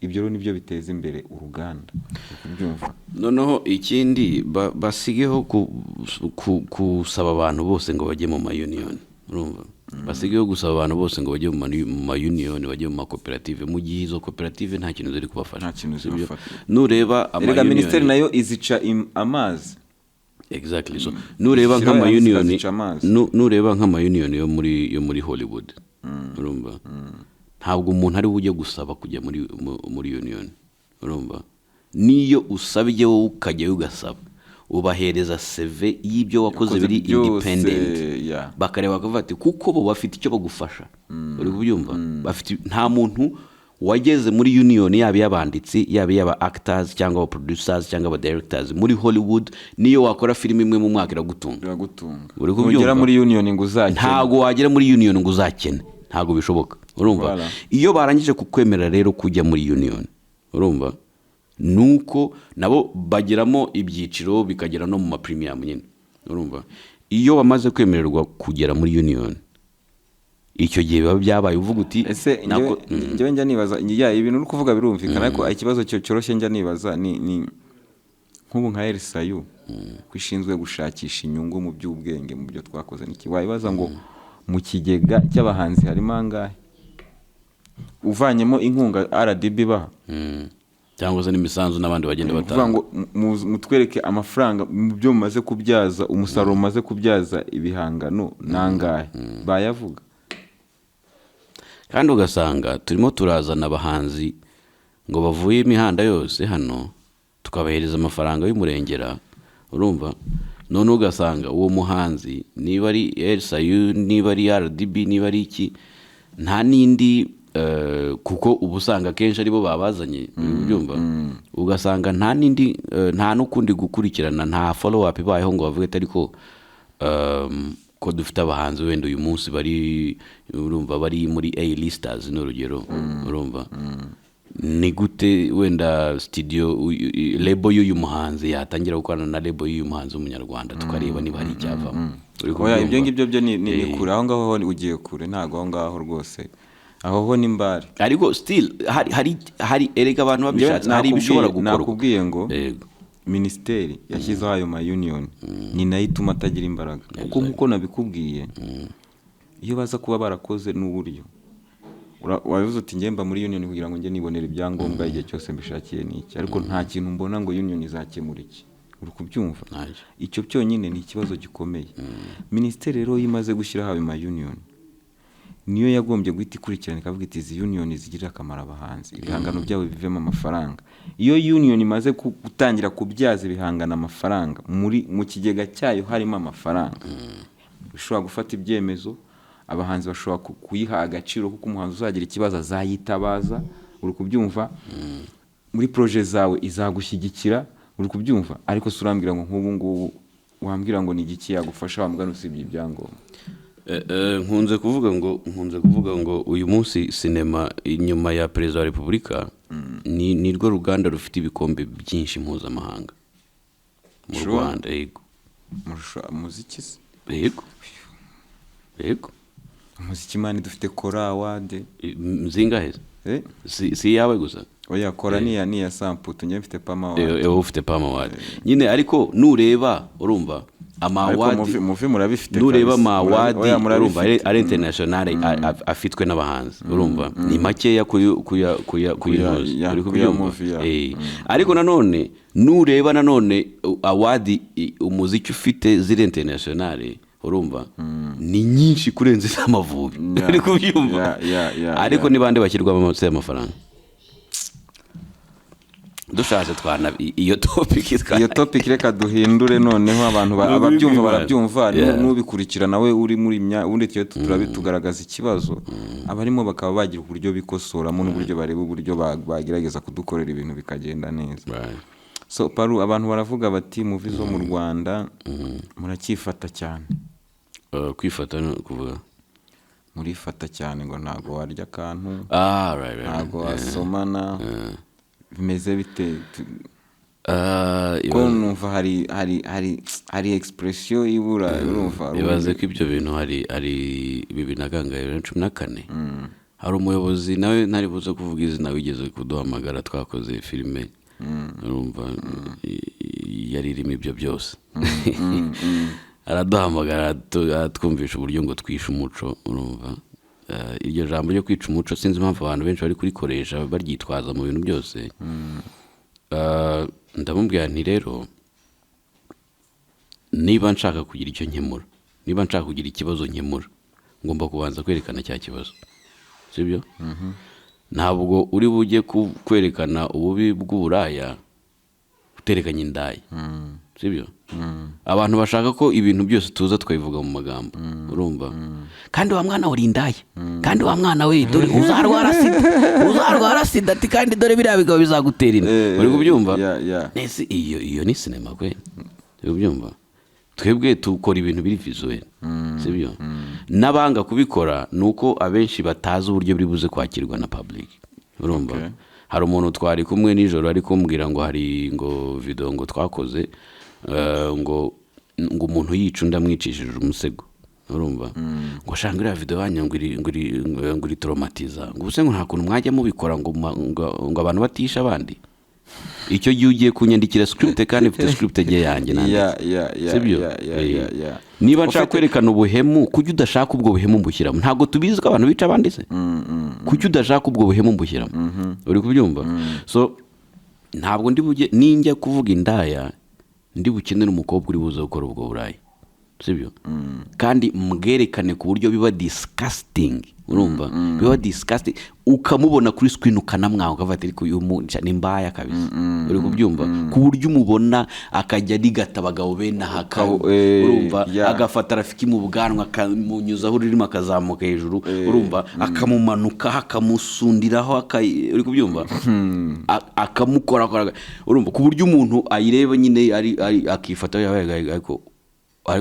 Ibyo rero nibyo biteza imbere uruganda. Uri kubyumva? Noneho ikindi, basigeho gusaba abantu bose ngo bajye mu mayuniyoni, urumva? Basigeho gusaba abantu bose ngo bajye mu mayuniyoni, bajye mu makoperative, mu gihe izo koperative nta kintu ziri kubafasha. Nta kintu Sibyo? zibafasha. Nureba Erega minisiteri amayuniyoni nayo izica amazi. Exactly. So nureba Zishyiraho nk'amayuniyoni zikazica amazi. Nureba nk'amayuniyoni yo muri Hollywood, urumva, ntabwo umuntu ari we ujya gusaba kujya muri union, urumva? Niyo usabye wowe ukajyayo ugasaba, ubahereza CV y'ibyo wakoze Yakoze biri byose, independent, bakareba bakavuga ati kuko bo bafite icyo bagufasha. Uri kubyumva? Bafite, nta muntu wageze muri union, yaba iy'abanditsi, yaba iy'aba actors cyangwa aba producers cyangwa aba directors muri Hollywood, niyo wakora filime imwe mu mwaka iragutunga. Biragutunga. Uri kubyumva? Nugera muri union ngo uzakene. Ntabwo wagera muri union ngo uzakene, ntabwo bishoboka, urumva? Voilà. Iyo barangije kukwemerera rero kujya muri union, urumva, nuko nabo bageramo ibyiciro bikagera no mu ma premium nyine, urumva? Iyo bamaze kwemererwa kugera muri union, icyo gihe biba byabaye, uvuga uti Ese njyewe njya nibaza, ya ibintu uri kuvuga birumvikana, ariko ikibazo cyoroshye njya nibaza ni nk'ubu nka RSAU ko ishinzwe gushakisha inyungu mu by'ubwenge, mu byo twakoze niki, wayibaza ngo mu kigega cy'abahanzi harimo angahe uvanyemo inkunga RDB baha? Cyangwa se n'imisanzu n'abandi bagenda Ni ukuvuga batanga. ngo mutwereke amafaranga mu byo mumaze kubyaza umusaruro, mumaze kubyaza ibihangano nangahe, bayavuga? Kandi ugasanga turimo turazana abahanzi ngo bavuye imihanda yose hano, tukabahereza amafaranga y'umurengera, urumva? None ugasanga uwo muhanzi, niba ari RSAU, niba ari RDB, niba ari iki, nta n'indi, kuko uba usanga akenshi aribo babazanye, uri kubyumva? Ugasanga nta n'indi, nta n'ukundi gukurikirana, nta follow up ibayeho ngo bavuge ati ariko ko dufite abahanzi wenda uyu munsi bari, urumva, bari muri A listers ni urugero, urumva, ni gute wenda studio label y'uyu muhanzi yatangira gukorana na label y'uyu muhanzi w'umunyarwanda, tukareba niba hari icyavamo? Uri Oya, kubyumva? Ibyo ngibyo byo ni kure aho ngaho ho ugiye kure, ntabwo aho ngaho rwose, aho ho ni mbare. Ariko still hari erega abantu babishatse hari ibishobora gukorwa. Nakubwiye ngo Yego. minisiteri yashyizeho ayo ma union ni nayo ituma atagira imbaraga, kuko nk'uko nabikubwiye, iyo baza kuba barakoze n'uburyo wabivuze uti njye mba muri union kugira ngo njye nibonere ibyangombwa igihe cyose mbishakiye n'iki, ariko nta kintu mbona ngo union izakemura iki. Uri kubyumva? Ntacyo. Icyo byonyine ni ikibazo gikomeye. Minisiteri rero iyo imaze gushyiraho ayo ma union, niyo yagombye guhita ikurikirana ikavuga iti izi union zigirira akamaro abahanzi, ibihangano byabo bivemo amafaranga. Iyo union imaze gutangira kubyaza ibihangano amafaranga, muri mu kigega cyayo harimo amafaranga, ishobora gufata ibyemezo, abahanzi bashobora kuyiha agaciro, kuko umuhanzi uzagira ikibazo azayitabaza. Uri kubyumva? Muri projet zawe izagushyigikira. Uri kubyumva? Ariko si urambwira ngo nk'ubu ngubu wambwira ngo ni igiki yagufasha wamugana usibye ibyangombwa? Nkunze kuvuga ngo uyu munsi sinema inyuma ya perezida wa repubulika. Ni rwo ruganda rufite ibikombe byinshi mpuzamahanga mu Sure. Rwanda, yego. Muziki se? Yego, yego. Umuziki, man, dufite Kora Award. Zingahe se? Eh? Si iyawe gusa? Oya, Kora niya Samputu, njye mfite Pama Award. Wowe ufite Pama Award nyine, ariko nureba, urumva, Ariko ama award movie murabifite nureba kabisa. ama award Oya, urumva, murabifite. ari international, afitwe n'abahanzi, urumva, ni makeya kuya kuyinoza. Ya, Uri kuya kubyumva? movie, ya. Ariko nanone nureba nanone award umuziki ufite ziri international, urumva, ni nyinshi kurenza iz'Amavubi. Uri kubyumva? Yeah. Ariko ni bande bashyirwamo munsi y'amafaranga? Dushatse twana iyo topic Iyo topic reka duhindure noneho abantu Ni ukuri ababyumva kw'Imana. barabyumva. N'ubikurikira nawe uri muri ubundi tujye tugaragaza ikibazo, abarimo bakaba bagira uburyo bikosoramo n'uburyo bareba uburyo bagerageza kudukorera ibintu bikagenda neza. So Paru, abantu baravuga bati movie zo mu Rwanda muracyifata cyane. Kwifata ni ukuvuga? Murifata cyane, ngo ntabwo warya akantu, Ah, right. ntabwo wasomana, bimeze bite? Ah, Ko numva hari expression ibura, urumva? Ibaze ko ibyo bintu hari bibiri na kangahe, 2014, hari umuyobozi nawe ntari buze kuvuga izina wigeze kuduhamagara twakoze filime, urumva, yari irimo ibyo byose. Araduhamagara, aratwumvisha uburyo ngo twishe umuco, urumva. Iryo jambo ryo kwica umuco, sinzi impamvu abantu benshi bari kurikoresha baryitwaza mu bintu byose. Ndamubwira nti rero niba nshaka kugira icyo nkemura, niba nshaka kugira ikibazo nkemura, ngomba kubanza kwerekana cya kibazo, sibyo? Ntabwo uri bujye kwerekana ububi bw'uburaya uterekanye indaya, sibyo? Abantu bashaka ko ibintu byose tuza tukabivuga mu magambo, urumva, kandi wa mwana uri indaya, kandi wa mwana we dore uzarwara sida, uzarwara sida, ati kandi dore biriya bigabo bizagutera inda. Uri kubyumva? Yeah. Nese iyo ni sinema kwe? Uri kubyumva? Twebwe tukora ibintu biri visual, sibyo? N'abanga kubikora ni uko abenshi batazi uburyo biri buze kwakirwa na public, urumva. Hari umuntu twari kumwe nijoro ari kumbwira ngo hari ngo video ngo twakoze, ngo umuntu yica undi amwicishije umusego, urumva, ngo shanga iriya video yanyu ngo iri traumatiza, ngo ubuse ngo nta kuntu mwajya mubikora ngo abantu batisha abandi. Icyo gihe ugiye kunyandikira script, kandi mfite script ye yanjye nanditse. Sibyo? Yeah. Niba nshaka kwerekana ubuhemu, kuki udashaka ubwo buhemu mbushyiramo? Ntabwo tubizi ko abantu bica abandi se? Kuki udashaka ubwo buhemu mbushyiramo? Uri kubyumva? So ntabwo ndi bujye, ninjya kuvuga indaya, ndi bukenere umukobwa uri buze gukora ubwo burayi, sibyo? Kandi mbwerekane ku buryo biba disgusting, urumva, biba disgusting, ukamubona kuri screen ukanamwanga, ukavuga ati ariko uyu ni mbaya kabisa. Uri kubyumva? Ku buryo umubona akajya arigata abagabo bene aha, urumva, agafata Rafiki mu bwanwa akamunyuzaho ururimi akazamuka hejuru, urumva, akamumanukaho, akamusundiraho, uri kubyumva, akamukorakora, urumva, ku buryo umuntu ayireba nyine ari akifata yabaye, ariko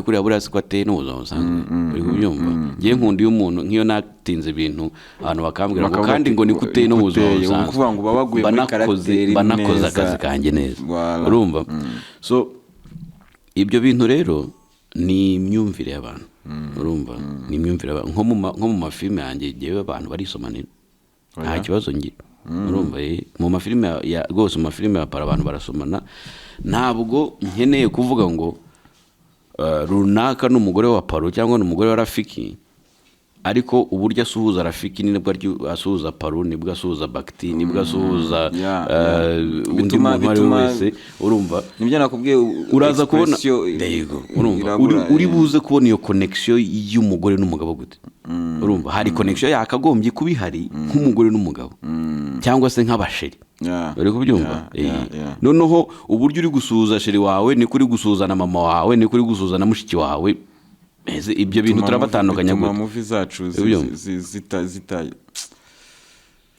uriya buriya siko ateye n'ubuzima busanzwe. Uri kubyumva? Ngewe nkunda iyo umuntu, nk'iyo natinze ibintu, abantu bakambwira ngo Bakavuga kandi ati, ngo niko uteye no mu buzima uteye, busanzwe. ukuvuga ngo uba waguye muri caractère Mba nakoze neza. akazi kanjye neza. Voilà. Urumva? So ibyo bintu rero ni imyumvire y'abantu, urumva, ni imyumvire y'abantu. Nko mu mafilime yanjye ngewe abantu barisomanira, nta kibazo ngira, urumva, mu mafilime rwose, mu mafilime ya para abantu barasomana. Ntabwo nkeneye kuvuga ngo runaka ni umugore wa Paro cyangwa ni umugore wa Rafiki, ariko uburyo asuhuza Rafiki ni nibwo asuhuza Paru, nibwo asuhuza Bagiti, nibwo asuhuza undi muntu uwo ari we wese, urumva. Nibyo nakubwiye, Uraza kubona expression Yego, urumva, irabura, uri buze kubona iyo connection y'umugore n'umugabo gute? Urumva, hari connection yakagombye kuba ihari nk'umugore n'umugabo cyangwa se nk'abasheri. Uri kubyumva? Yeah. Noneho uburyo uri gusuhuza chéri wawe niko uri gusuhuza na mama wawe, niko uri gusuhuza na mushiki wawe. Ese ibyo bintu turabatandukanya Bituma gute? movie zacu Ubyumva? zita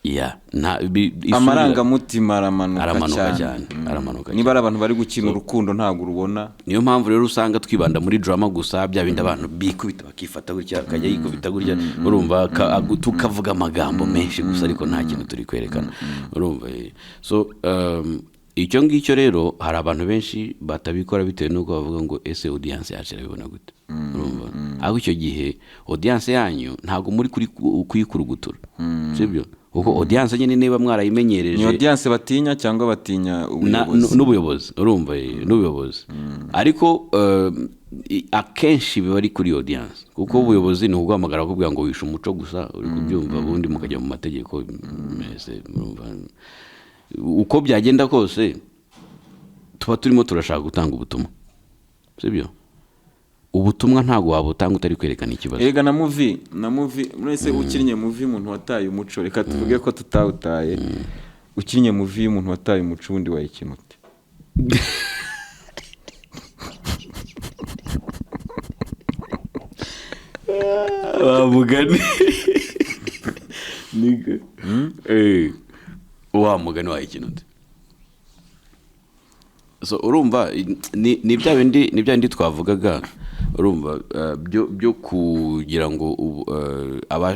Yeah, nta isura- Amarangamutima aramanuka Aramanuka cyane. cyane, aramanuka. Niba ari abantu bari gukina urukundo, ntabwo urubona. Niyo mpamvu rero usanga twibanda muri drama gusa, bya bindi abantu bikubita, bakifata gutya, akajya yikubita gutya, urumva, tukavuga amagambo menshi gusa, ariko nta kintu turi kwerekana, urumva. So icyo ngicyo rero, hari abantu benshi batabikora bitewe n'uko bavuga ngo: "Ese audience yacu irabibona gute?" Urumva, ariko icyo gihe audience yanyu ntabwo muri kuri kuyikurugutura, sibyo? Kuko audience nyine niba mwarayimenyereje. Ni audience batinya cyangwa batinya ubuyobozi? N'ubuyobozi, urumva, n'ubuyobozi. Ariko akenshi biba ari kuri audience, kuko ubuyobozi ni ukuguhamagara bakubwira ngo wishe umuco gusa, uri kubyumva, ubundi mukajya mu mategeko mwese. Murumva, uko byagenda kose tuba turimo turashaka gutanga ubutumwa, sibyo? Ubutumwa ntabwo wabutanga utari kwerekana ikibazo. Erega na movie mwese, ukinnye movie umuntu wataye umuco, reka tuvuge ko tutawutaye, ukinnye movie y'umuntu wataye umuco, ubundi wayikina ute? Wa mugani, wa mugani wayikina ute? So urumva, ni bya bindi twavugaga, urumva, byo kugira ngo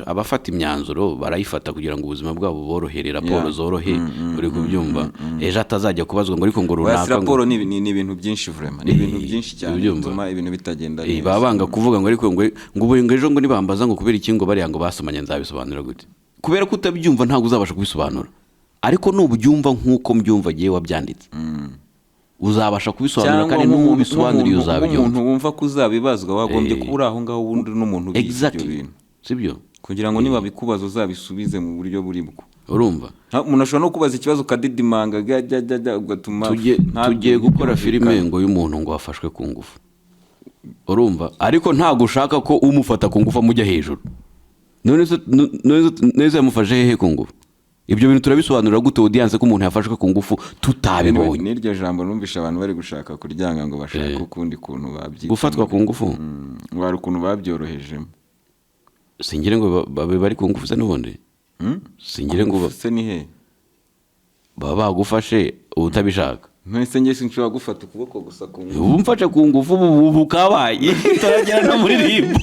abafata imyanzuro barayifata kugira ngo ubuzima bwabo buborohere, raporo zorohe, uri kubyumva, ejo atazajya kubazwa ngo ariko ngo Oya, si runaka ngo raporo, ni ibintu byinshi vraiment, ni ibintu byinshi cyane ubyumva. bituma ibintu bitagenda neza. Baba banga kuvuga ngo ariko ngo ubu ngo ejo ngo nibambaza ngo kubera iki ngo bariya ngo basomanye, nzabisobanura gute? Kubera ko utabyumva ntabwo uzabasha kubisobanura, ariko nubyumva nk'uko mbyumva agiye wabyanditse, uzabasha kubisobanura Cyangwa kandi n'ubisobanuriye uzabyumva. nk'umuntu wumva ko uzabibazwa, wagombye kuba uri aho ngaho ubundi n'umuntu ubizi ibyo bintu, Sibyo? kugira ngo niba bikubaza uzabisubize mu buryo buri bwo. Urumva. Umuntu ashobora no kubaza ikibazo ukadidimanga, jya jya jya jya, ugatuma Tugiye gukora filime ngo y'umuntu ngo wafashwe ku ngufu, urumva, ariko ntabwo ushaka ko umufata ku ngufu amujya hejuru. None se yamufashe hehe ku ngufu? Ibyo bintu turabisobanurira gute audience ko umuntu yafashwe ku ngufu tutabibonye? N'iryo jambo numvishe abantu bari gushaka kuryanga, ngo bashake ukundi kuntu babyita. Gufatwa ku ngufu? Ngo hari ukuntu babyorohejemo. Singire ngo babe bari ku ngufu se n'ubundi? Singire ngo Se ni he? Baba bagufashe utabishaka. None se njye sinshobora gufata ukuboko gusa ku ngufu? Ubu mfashe ku ngufu, ubu kabaye turagera no muri RIB.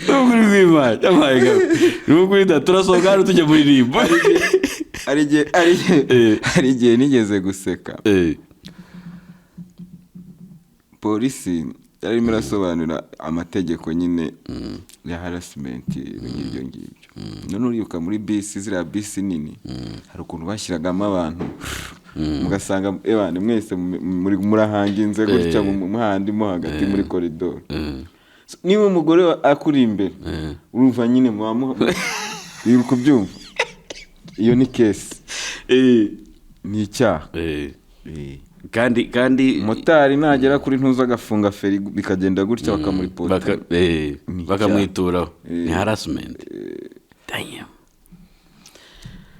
Ni ukuri kw'Imana, oh my God. Ni ukuri da, turasohoka hano tujya muri RIB. Hari igihe hari igihe nigeze guseka. Polisi yari irimo irasobanura amategeko nyine ya harassment, ibintu nk'ibyo ngibyo. None uribuka muri bisi, ziriya bisi nini, hari ukuntu bashyiragamo abantu, mugasanga ebana mwese murahanginze gutya muhandi mo hagati muri koridoro. So, niba umugore akuri imbere, urumva nyine muba uri kubyumva, iyo ni case, ni icyaha. Kandi Motari nagera kuri ntuza agafunga feri, bikagenda gutya, bakamuripota. Ni icyaha. Bakamwituraho, ni harassment. Damn.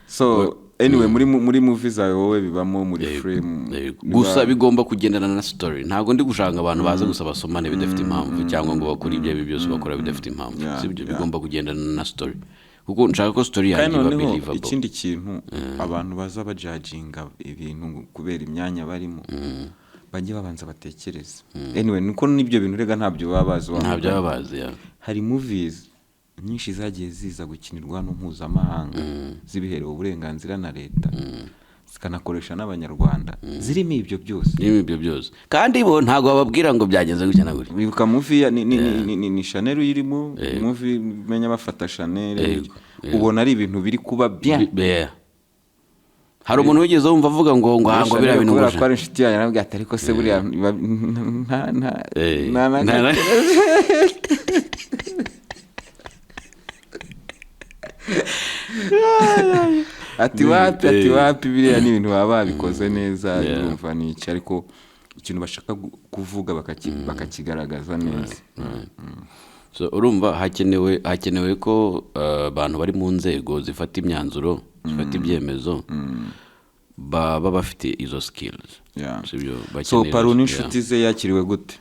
So anyway, muri movie zawe wowe bibamo muri frame? Yego. Gusa bigomba kugendana na story. Ntabwo ndi gushaka abantu baza gusa basomane bidafite impamvu, cyangwa ngo bakore ibyo aribyo byose bakora bidafite impamvu. Sibyo? Bigomba kugendana na story, kuko nshaka ko story Kandi yanjye iba noneho believable. ikindi kintu, abantu baza bajudginga ibintu kubera imyanya barimo, bajye babanza batekereze. Anyway, niko n'ibyo bintu rega ntabyo baba bazi wa Ntabyo mugani. baba bazi, yeah. Hari movies nyinshi zagiye ziza gukinirwa hano mpuzamahanga, zibiherewe uburenganzira na leta, zikanakoresha n'Abanyarwanda, zirimo ibyo byose. Niba ibyo byose, kandi bo ntabwo bababwira ngo byagenze gutya na gutya. Wibuka movie ni Chanel uyirimo, movie menya bafata Chanel, Yego, yego. ubona ari ibintu biri kuba bien. Yeah. Hari umuntu wigeze wumva avuga ngo biriya bintu ngo Kubera ko ari inshuti yanjye, narabwira ati: "Ariko se buriya nta nta na gato." Ati: "Wapi," ati: "Wapi, biriya ni ibintu baba babikoze neza." Urumva ni iki, ariko ikintu bashaka kuvuga bakakigaragaza neza. So urumva hakenewe ko abantu bari mu nzego zifata imyanzuro, zifata ibyemezo, baba bafite izo skills. Yeah. Sibyo? So Bakeneye Paru izo- n'inshuti ze yakiriwe gute?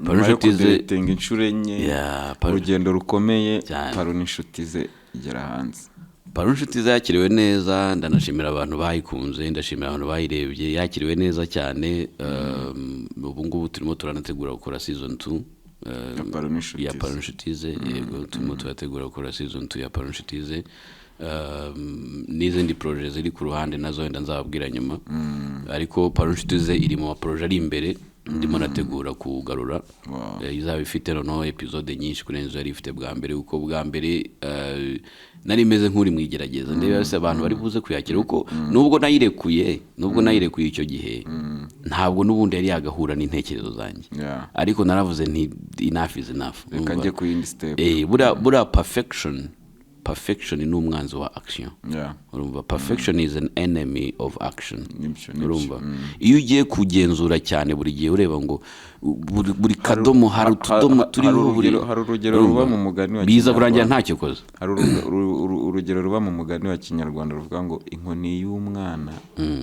Paru Nyuma yo n'inshuti ze kudirectinga inshuro enye, Yeah, Paru urugendo rukomeye. Cyane. Paru n'inshuti ze igera hanze. Paru n'inshuti ze yakiriwe neza. Ndanashimira abantu bayikunze, ndashimira abantu bayirebye. Yakiriwe neza cyane. Ubu ngubu turimo turanategura gukora season 2 Ya Paru n'inshuti ya ze. Paru n'inshuti ze, yego. Turimo turategura gukora season 2 ya Paru n'inshuti ze, n'izindi projet ziri ku ruhande nazo wenda nzababwira nyuma. Ariko Paru n'inshuti ze iri mu maprojet ari imbere ndimo nategura kugarura. Izaba ifite noneho episode nyinshi kurenza izo yari ifite bwa mbere, kuko bwa mbere nari meze nk'uri mu igerageza, ndeba se abantu bari buze kuyakira, kuko nubwo nayirekuye icyo gihe, ntabwo n'ubundi yari yagahura n'intekerezo zanjye. Ariko naravuze nti "Enough is enough." Reka Urumva? njye ku yindi step. Buriya perfection ni umwanzi wa action. Urumva, perfection is an enemy of action. Nibyo. Urumva, iyo ugiye kugenzura cyane, buri gihe ureba ngo buri kadomo hari utudomo turiho, buri Hari urugero urumva? ruba mu mugani wa Biza kurangira Kinyarwanda. ntacyo ukoze. Hari urugero ruba mu mugani wa Kinyarwanda ruvuga ngo inkoni y'umwana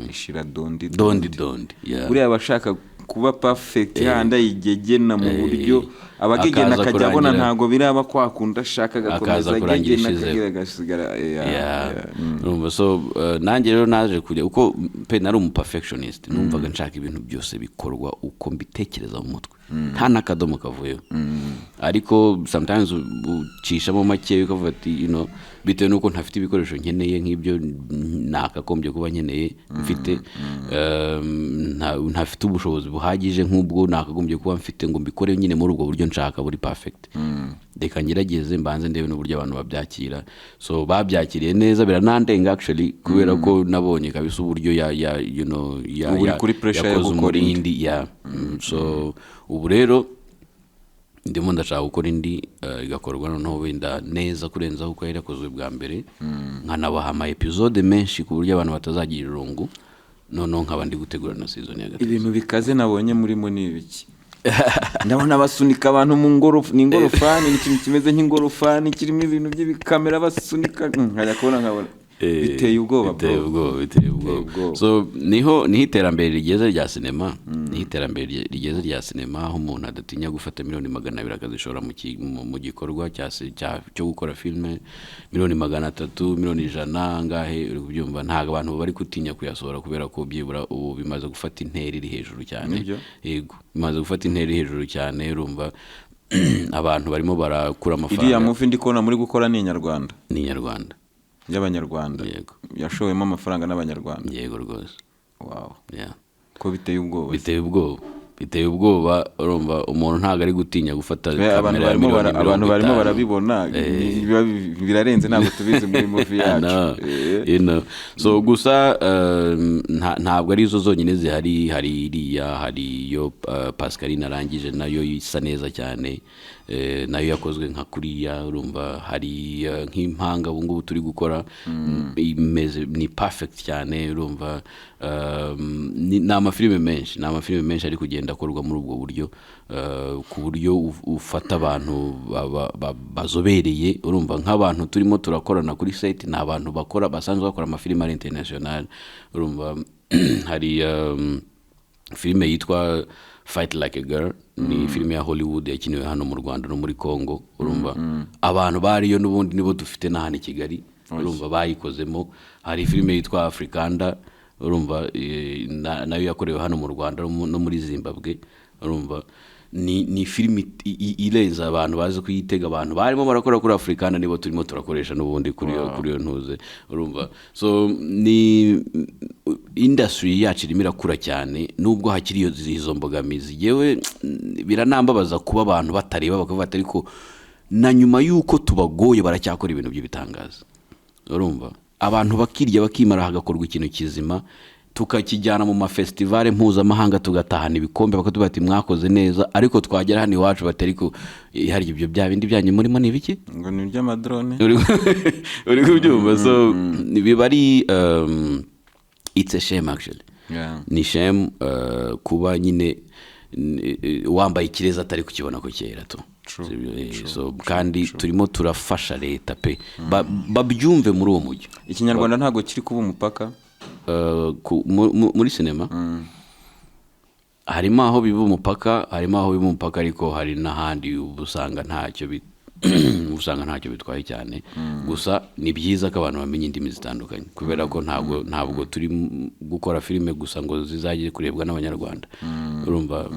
ishira dondi. Dondi dondi, yeah. Buriya abashaka kuba perfect handi ayigegena mu buryo abagegena Akaza akajya abona ntabwo biraba kwa kundi ashaka, agakomeza Akaza kurangira agegena ishizeho. akagira agasigara, yeah, Yeah. yeah. Urumva, so nanjye rero naje kujya uko pe nari umu perfectionist, numvaga nshaka ibintu byose bikorwa uko mbitekereza mu mutwe, nta n'akadomo kavuyeho. Ariko sometimes ucishamo make ukavuga ati bitewe n'uko ntafite ibikoresho nkeneye nk'ibyo nakagombye kuba nkeneye mfite, ntafite ubushobozi buhagije nk'ubwo nakagombye kuba mfite ngo mbikore nyine muri ubwo buryo nshaka buri perfect, reka ngerageze mbanze ndebe n'uburyo abantu babyakira. So babyakiriye neza, biranandenga actually, kubera ko nabonye kabisa uburyo ya you know ya Ubu uri ya kuri pressure yo yakoze gukora indi. umurindi ya. So ubu rero ndimo ndashaka gukora indi, igakorwa noneho wenda neza kurenzaho uko yari yakozwe bwa mbere, nkanabaha ama episode menshi ku buryo abantu batazagira irungu. Noneho nkaba ndi gutegura na season ya gatatu. Ibintu bikaze nabonye murimo ni ibiki? Ndabona basunika abantu mu ngorof, ni ingorofani, ni ikintu kimeze nk'ingorofani kirimo ibintu by'ibikamera basunika. Nkajya kubona nkabona biteye ubwoba, Biteye bro. ubwoba, biteye ubwoba. Ubwoba. So niho iterambere rigeze rya sinema, niho iterambere rigeze rya sinema, aho umuntu adatinya gufata miliyoni 200 akazishora mu gikorwa cyo gukora filime, miliyoni 300, miliyoni 100 angahe, uri kubyumva? Ntabwo abantu bari gutinya kuyasohora, kubera ko byibura ubu bimaze gufata intera iri hejuru cyane. Nibyo. Yego, bimaze gufata intera iri hejuru cyane. Urumva, abantu barimo barakura Iriya amafaranga. movie ndi kubona muri gukora ni inyarwanda? Ni inyarwanda. Y'abanyarwanda? Yego. Yashowemo amafaranga n'abanyarwanda? Yego rwose. Wow. Yeah. Ko biteye ubwoba. Biteye ubwoba, biteye ubwoba. Urumva, umuntu ntabwo ari gutinya gufata Abantu kamera ya barimo miliyoni abantu mirongo barimo itanu. barabibona, birarenze, ntabwo tubizi muri movie yacu. No, So gusa ntabwo ari zo zonyine zihari. Hari iriya, hari iyo Pascaline arangije, nayo isa neza cyane, nayo yakozwe nka kuriya. Urumva, hari nk'impanga ubu ngubu turi gukora, imeze ni perfect cyane. Urumva, ni amafilime menshi, ni amafilime menshi ari kugenda akorwa muri ubwo buryo, ku buryo ufata abantu bazobereye. Urumva, nk'abantu turimo turakorana kuri set ni abantu bakora, basanzwe bakora amafilime ari international. Urumva, hari filime yitwa Fight Like a Girl, ni filime ya Hollywood yakiniwe hano mu Rwanda no muri Congo. Urumva, abantu bariyo n'ubundi nibo dufite na hano i Kigali, urumva, bayikozemo. Hari filime yitwa Afrikanda, urumva, nayo yakorewe hano mu Rwanda no muri Zimbabwe. Urumva, ni filime irenze, abantu bazi kuyitega. Abantu barimo barakora kuri Afrikanda nibo turimo turakoresha n'ubundi kuri iyo ntuze. Urumva, so ni industry yacu irimo irakura cyane, nubwo hakiri izo mbogamizi. Yewe, biranambabaza kuba abantu batareba bakavuga ati ariko na nyuma y'uko tubagoye baracyakora ibintu by'ibitangaza. Urumva, abantu bakirya bakimara, hagakorwa ikintu kizima, tukakijyana mu mafestivale mpuzamahanga, tugatahana ibikombe, bakatubwira ati mwakoze neza. Ariko twagera hano iwacu bati ariko hari ibyo bya bindi byanyu murimo ni ibiki? Ngo ni iby'amadrone. Uri kubyumva? So biba ari it's a shame actually. Ni shame kuba nyine wambaye ikirezi atari kukibona ko kera tu. True. Sibyo? So kandi turimo turafasha leta pe. Babyumve muri uwo mujyi. Ikinyarwanda ntabwo kiri kuba umupaka? Muri sinema. Harimo aho biba umupaka, ariko hari n'ahandi uba usanga ntacyo uba usanga ntacyo bitwaye cyane. Gusa ni byiza ko abantu bamenya indimi zitandukanye, kubera ko ntabwo turi gukora filime gusa ngo zizajye kurebwa n'Abanyarwanda. Urumva,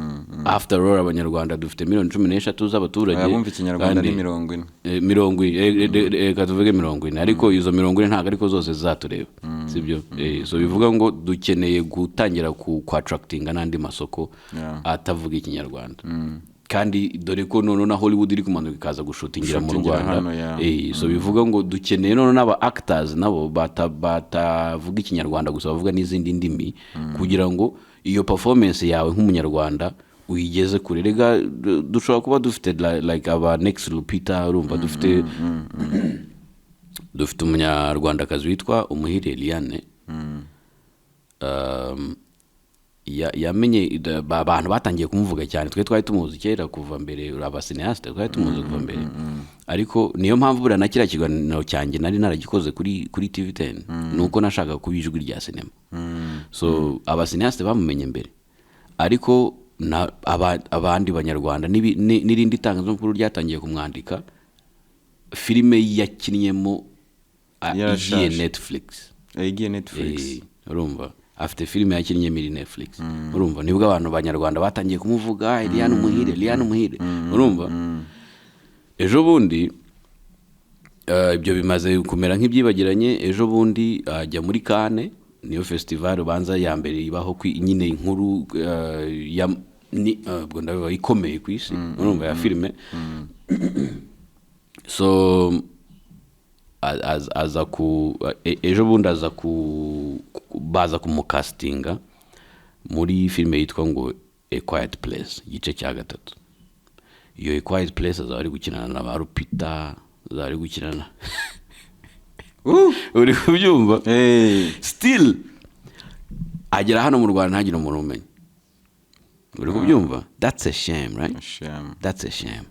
after all, Abanyarwanda dufite miliyoni 13 z'abaturage. Abumva Ikinyarwanda kandi ni 40. 40, reka tuvuge 40, ariko izo 40 ntabwo ariko zose zizatureba, sibyo? So bivuga ngo dukeneye gutangira ku kwattractinga n'andi masoko atavuga Ikinyarwanda, kandi dore ko noneho na Hollywood iri kumanuka ikaza gushootingira mu Gushootingira Rwanda. hano, yeah. So bivuga ngo dukeneye noneho n'aba actors nabo batavuga Ikinyarwanda gusa, bavuga n'izindi ndimi, kugira ngo iyo performance yawe nk'Umunyarwanda uyigeze kure. Rega dushobora kuba dufite like aba next Lupita. Urumva, dufite Umunyarwandakazi witwa Umuhire Eliane. Yamenye abantu batangiye kumuvuga cyane. Twe twari tumuzi kera kuva mbere, aba cinéaste twari tumuzi kuva mbere, ariko niyo mpamvu buriya na kiriya kiganiro cyanjye nari naragikoze kuri TV 10, ni uko nashakaga kuba ijwi rya sinema. So aba cinéaste bamumenye mbere, ariko abandi Banyarwanda n'irindi tangazamakuru ryatangiye kumwandika filime yakinnyemo igiye Yarashaje. Netflix. Igiye Netflix. Urumva, afite filime yakinnye muri Netflix. Urumva, nibwo abantu Banyarwanda batangiye kumuvuga, Eliane Umuhire, Eliane Umuhire. Urumva, ejo bundi ibyo bimaze kumera nk'ibyibagiranye. Ejo bundi ajya muri Cannes, niyo festival ubanza ya mbere ibaho nyine inkuru ya ni ubwo ndabivuga ikomeye ku isi, urumva, ya filime. So aza ku ejo bundi aza ku baza kumucastinga muri filime yitwa ngo A Quiet Place igice cya gatatu. Iyo A Quiet Place azaba ari gukinana na ba Lupita, azaba ari gukinana, uri kubyumva? Hey. Still agera hano mu Rwanda ntagire umuntu umenya, uri kubyumva? That's a shame, right? Shame. That's a shame.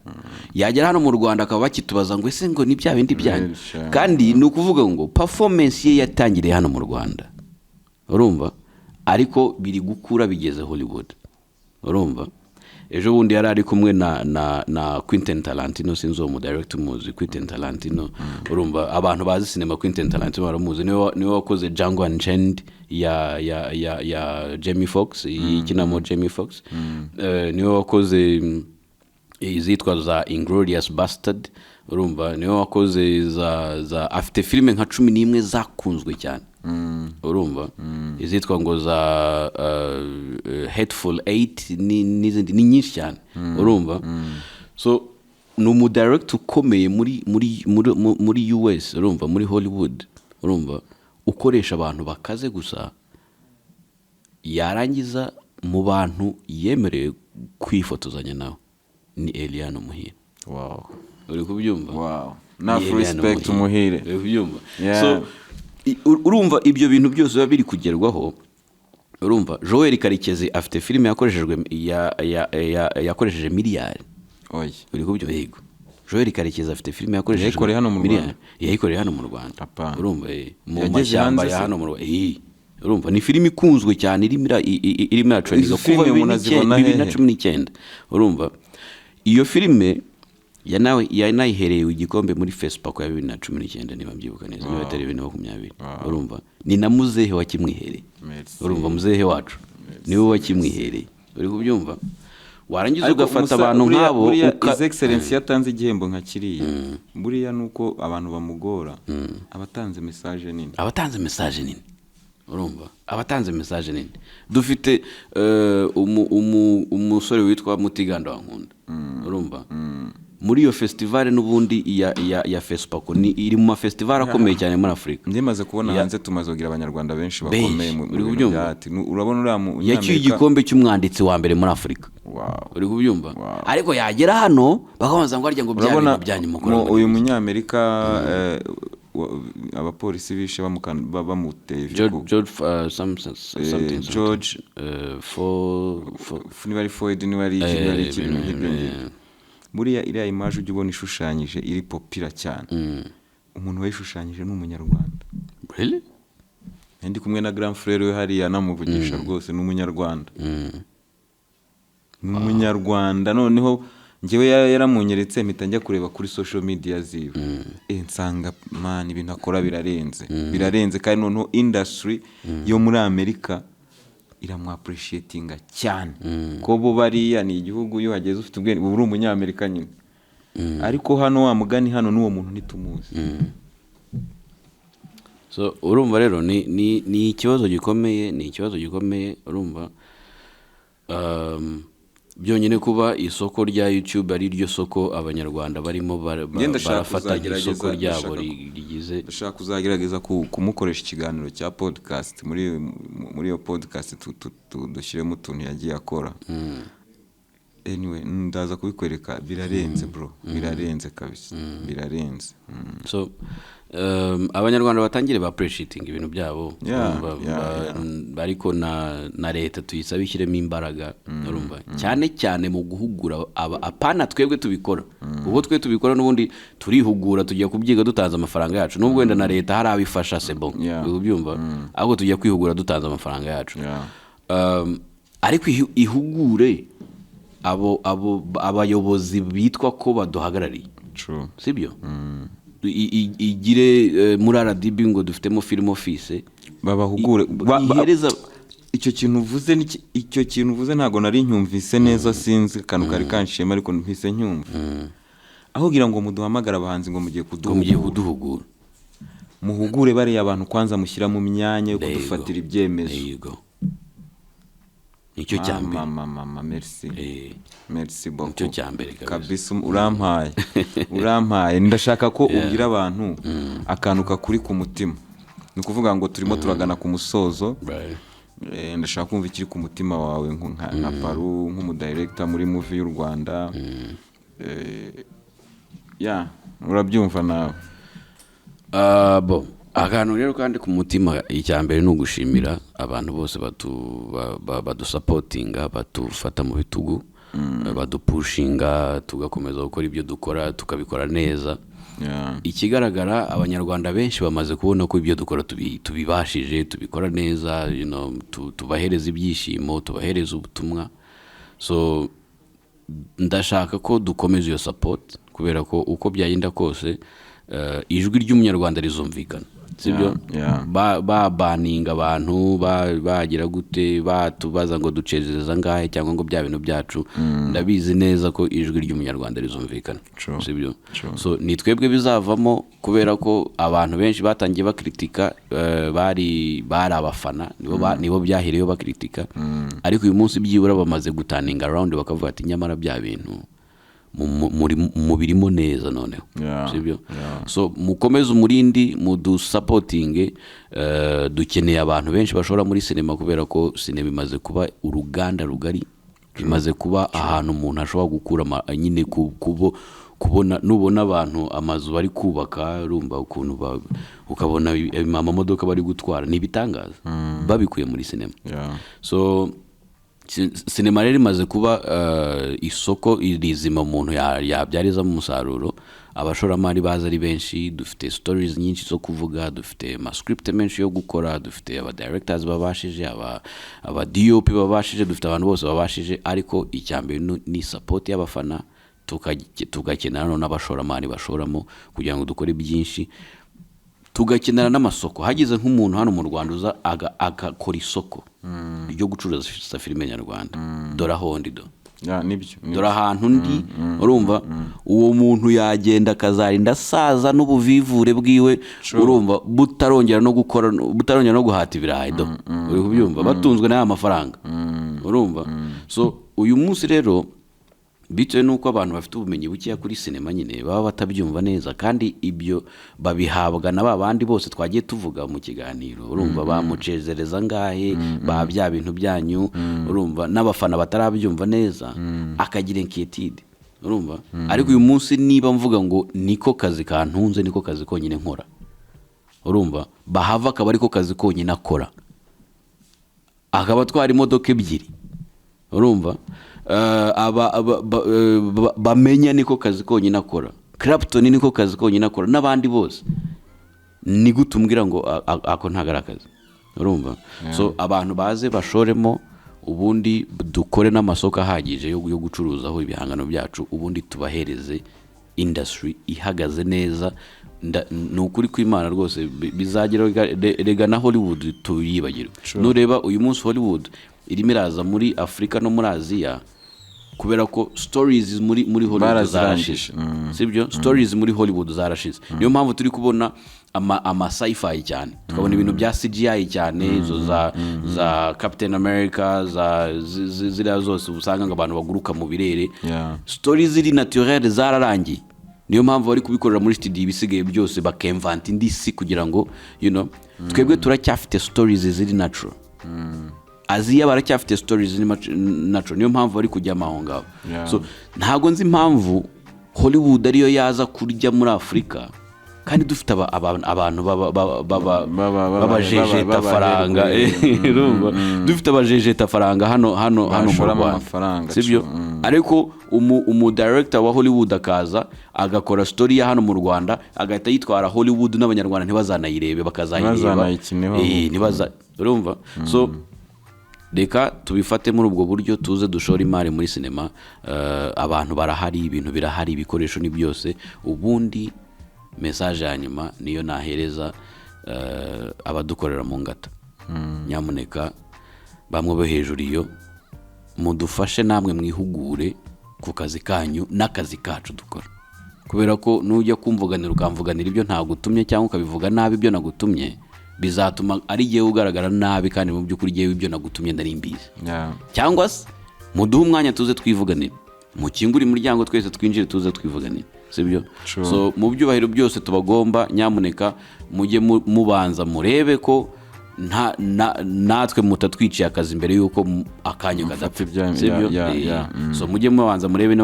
Yagera hano mu Rwanda akaba bakitubaza ngo ese ngo ni bya bindi byanyu? Real shame. Kandi ni ukuvuga ngo performance ye yatangiriye hano mu Rwanda, urumva, ariko biri gukura bigeze Hollywood. Urumva, ejo bundi yari ari kumwe na Quentin Tarantino. Sinzi uwo mu director umuzi, Quentin Tarantino. Urumva, abantu bazi sinema, Quentin Tarantino baramuzi, niwe wakoze Django Unchained ya Jamie Foxx, ikinamo Jamie Foxx. Niwe wakoze izitwa za Inglorious Bastard. Urumva, niwe wakoze za afite filime nka 11 zakunzwe cyane. Urumva, izitwa ngo za Hateful Eight n'izindi ni nyinshi cyane. Urumva, so ni umudirector ukomeye muri US, urumva, muri Hollywood. Urumva, ukoresha abantu bakaze gusa, yarangiza mu bantu yemerewe kwifotozanya nawe ni Eliane Umuhire. Uri kubyumva? Wow. Ni Enough Eliane. respect, Umuhire. Uri kubyumva? Yeah. So urumva, ibyo bintu byose biba biri kugerwaho. Urumva, Joel Karekezi afite filime yakoreshejwe yakoresheje miliyari. Oya. Uri kubyumva? Yego, Joel Karekezi afite filime yakoresheje Yayikoreye hano mu miliyari. Rwanda? Yayikoreye hano mu Rwanda. Hapana. Urumva, mu Yageze mashyamba hanze ya se? hano mu Rwanda. Urumva, ni filime ikunzwe cyane, irimo iratrendinga Izo kuva filime umuntu azibona bibiri na hehe? cumi n'icyenda. Urumva, iyo filime yanayihereye igikombe muri FESPACO ya 2019, niba mbyibuka neza, niba atari 2020. Urumva, ni na muzehe wakimwihereye. Merci. Urumva, muzehe wacu niwe wakimwihereye, uri kubyumva? Warangiza Ariko ugafata Musa, abantu nk'abo buriya His Excellency yatanze igihembo nka kiriya, buriya nuko abantu bamugora, abatanze message nini. Abatanze message nini. Urumva, abatanze message nini. Dufite umusore witwa Mutiganda wa Nkunda. Urumva, muri iyo festival n'ubundi ya FESPACO, ni iri mu mafestival akomeye cyane muri Afurika. Ndimaze kubona hanze tumaze kugira Abanyarwanda benshi Benshi. bakomeye mu Uri bintu kubyumva? bya art. Urabona uriya mu Yacyuye Munyamerika- igikombe cy'umwanditsi wa mbere muri Afurika. Uri kubyumva? Wow. Ariko yagera hano bakabaza ngo arya ngo bya Urabona bintu byanyu mukora ngo uyu Munyamerika abapolisi bishe bamuteye George, George something, something, George- for niba ari Floyd, niba ari iki, niba ari iki, ibintu nk'ibyo ngibyo. eh. Buriya iriya image ujya ubona ishushanyije iri popular cyane, umuntu wayishushanyije ni Umunyarwanda. Really? Ndi kumwe na grand frère we hariya, namuvugisha rwose, ni Umunyarwanda. Ni umunyarwanda. Noneho njyewe yaramunyeretse, mpita njya kureba kuri social media ziwe. Nsanga man, ibintu akora birarenze, birarenze. Kandi noneho industry yo muri Amerika iramwappreciatinga cyane, ko bo bariya ni igihugu iyo uhageze ufite ubwenge uba uri umunyamerika nyine. Ariko hano, wa mugani, hano n'uwo muntu ntitumuzi. So urumva rero ni ikibazo gikomeye, ni ikibazo gikomeye. Urumva, byonyine kuba isoko rya YouTube ari ryo soko abanyarwanda barimo Njye ndashaka barafata nk'isoko ryabo rigize. Ndashaka kuzagerageza kumukoresha ikiganiro cya podcast. Muri iyo podcast dushyiremo utuntu yagiye akora. Anyway, ndaza kubikwereka. Birarenze bro, birarenze kabisa, birarenze. So abanyarwanda batangire ba appreciating ibintu byabo. Urumva, ariko na leta tuyisabe ishyiremo imbaraga, urumva, cyane cyane mu guhugura aba, apana twebwe tubikora, kuko twe tubikora n'ubundi turihugura, tujya kubyiga dutanze amafaranga yacu, nubwo wenda na leta hari abifasha, c'est bon. Ubyumva, ahubwo tujya kwihugura dutanze amafaranga yacu. Ariko ihugure abo abayobozi bitwa ko baduhagarariye. True. Sibyo? Igire muri RDB ngo dufitemo film office. Babahugure. Ihereza Icyo kintu uvuze icyo kintu uvuze ntabwo nari nyumvise neza, sinzi akantu kari kanshima, ariko mpise nyumva aho kugira ngo muduhamagare abahanzi ngo mugiye ngo mugiye kuduhugura, kuduhugura, muhugure bariya abantu kwanza, mushyira mu myanya yo There you go. kudufatira ibyemezo. There you go. Nicyo cya mbere. Mama mama, merci. Merci beaucoup. Nicyo cya mbere kabisa. Kabisa, urampaye, urampaye. Ndashaka ko ubwira abantu akantu kakuri ku mutima. Ni ukuvuga ngo turimo turagana ku musozo. Ndashaka kumva ikiri ku mutima wawe nka Paru, nk'umudirector muri movie y'u Rwanda. Ya, urabyumva nawe. Ah, bo akantu rero kandi ku mutima, icya mbere ni ugushimira abantu bose badusupportinga, badufata mu bitugu, badupushinga tugakomeza gukora ibyo dukora, tukabikora neza. Ikigaragara, abanyarwanda benshi bamaze kubona ko ibyo dukora tubibashije, tubikora neza, tubahereza ibyishimo, tubahereza ubutumwa. So ndashaka ko dukomeza iyo support, kubera ko uko byagenda kose, ijwi ry'umunyarwanda rizumvikana, sibyo? Yeah. Babaninga abantu bagira gute, batubaza ngo ducezereza angahe cyangwa ngo bya bintu byacu, ndabizi neza ko ijwi ry'umunyarwanda rizumvikana. True. Sibyo? True. So ni twebwe bizavamo, kubera ko abantu benshi batangiye bakritika, bari abafana, nibo byahereyeho bakritika, ariko uyu munsi byibura bamaze guturninga around, bakavuga ati nyamara bya bintu mubirimo neza noneho. Sibyo? Yeah. So mukomeze umurindi, mudusupportinge. Dukeneye abantu benshi bashora muri sinema, kubera ko sinema imaze kuba uruganda rugari, imaze kuba ahantu umuntu ashobora gukura nyine kubona, nubona abantu amazu bari kubaka, urumva ukuntu ukabona amamodoka bari gutwara, ni ibitangaza babikuye muri sinema. So sinema rero imaze kuba isoko rizima umuntu yabyarizamo umusaruro. Abashoramari baza ari benshi. Dufite stories nyinshi zo kuvuga, dufite amascript menshi yo gukora, dufite aba directors babashije, aba DOP babashije, dufite abantu bose babashije. Ariko icya mbere ni support y'abafana, tugakenera noneho n'abashoramari bashoramo kugira ngo dukore byinshi, tugakenera n'amasoko. Hagize nk'umuntu hano mu Rwanda uza agakora isoko ryo gucuruza filime nyarwanda, dore aho ndi do. Yeah, nibyo, nibyo. Dore ahantu ndi. Urumva, uwo muntu yagenda akazarinda asaza n'ubuvivure bwiwe, urumva, butarongera no gukora, butarongera no guhata ibirayi do. Uri kubyumva, batunzwe n'aya mafaranga, urumva. So uyu munsi rero, bitewe n'uko abantu bafite ubumenyi bukeya kuri sinema nyine, baba batabyumva neza, kandi ibyo babihabwa na ba bandi bose twagiye tuvuga mu kiganiro, urumva, bamucezereza angahe, ba bya bintu byanyu, urumva, n'abafana batarabyumva neza, akagira inquiétude, urumva. Ariko uyu munsi niba mvuga ngo niko kazi kantunze, niko kazi konyine nkora, urumva, bahava akaba ariko kazi konyine akora, akaba atwara imodoka ebyiri, urumva, bamenya niko kazi konyine akora, Clapton niko kazi konyine akora, n'abandi bose, ni gute umbwira ngo ako ntabwo ari akazi? Urumva, so abantu baze bashoremo. Ubundi dukore n'amasoko ahagije yo gucuruzaho ibihangano byacu, ubundi tubahereze industry ihagaze neza. Ni ukuri kw'Imana rwose, bizagera rega na Hollywood tuyibagirwe. Nureba uyu munsi Hollywood irimo iraza muri Afurika no muri Aziya kubera ko stories muri Hollywood Barazirangije. zarashize, sibyo? Stories muri Hollywood zarashize, niyo mpamvu turi kubona ama sci-fi cyane, tukabona ibintu bya CGI cyane, izo za Captain America, za ziriya zose usanga ngo abantu baguruka mu birere. Stories ziri naturel zararangiye, niyo mpamvu bari kubikorera muri studio, ibisigaye byose bakemvanta indi si kugira ngo twebwe turacyafite stories ziri natural, Aziya baracyafite stories ziri natural, niyo mpamvu bari kujyamo aho ngaho. So ntabwo nzi impamvu Hollywood ariyo yaza kurya muri Afurika kandi dufite abantu b'abajejetafaranga. Urumva? Dufite abajejetafaranga hano mu Bashoramo Rwanda, amafaranga, sibyo? True. Ariko umu director wa Hollywood akaza agakora story ya hano mu Rwanda, agahita yitwara Hollywood, n'Abanyarwanda ntibazanayirebe, bakazayireba. Ntibazanayikineho. Ntibaza, urumva? So reka tubifate muri ubwo buryo, tuze dushore imari muri sinema. Abantu barahari, ibintu birahari, ibikoresho ni byose. Ubundi message ya nyuma niyo nahereza abadukorera mu ngata: nyamuneka bamwe bo hejuru iyo mudufashe, namwe mwihugure ku kazi kanyu n'akazi kacu dukora, kubera ko nujya kumvuganira ukamvuganira ibyo ntagutumye cyangwa ukabivuga nabi ibyo nagutumye, bizatuma ari igihe ugaragara nabi, kandi mu by'ukuri igihe ibyo nagutumye nari mbizi. Cyangwa se muduhe umwanya tuze twivuganire, mukingure imiryango twese twinjire tuze twivuganire, sibyo? True. So mu byubahiro byose tubagomba, nyamuneka mujye mubanza murebe ko natwe mutatwiciye akazi mbere y'uko akanyu kadapfa, sibyo? So mujye mubanza murebe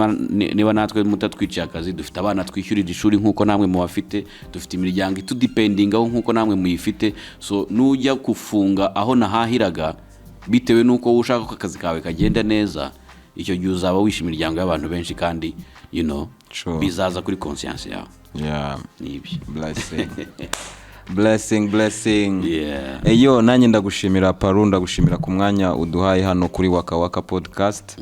niba natwe mutatwiciye akazi. Dufite abana twishyurira ishuri nk'uko namwe mubafite, dufite imiryango itudipendingaho nk'uko namwe muyifite. So nujya gufunga aho nahahiraga bitewe n'uko wowe ushaka ko akazi kawe kagenda neza, icyo gihe uzaba wishe imiryango y'abantu benshi kandi bizaza kuri conscience yawe. Nibyo. Blessing, blessing, blessing. Eyo, nanjye ndagushimira Paru, ndagushimira ku mwanya uduhaye hano kuri Waka Waka Podcast.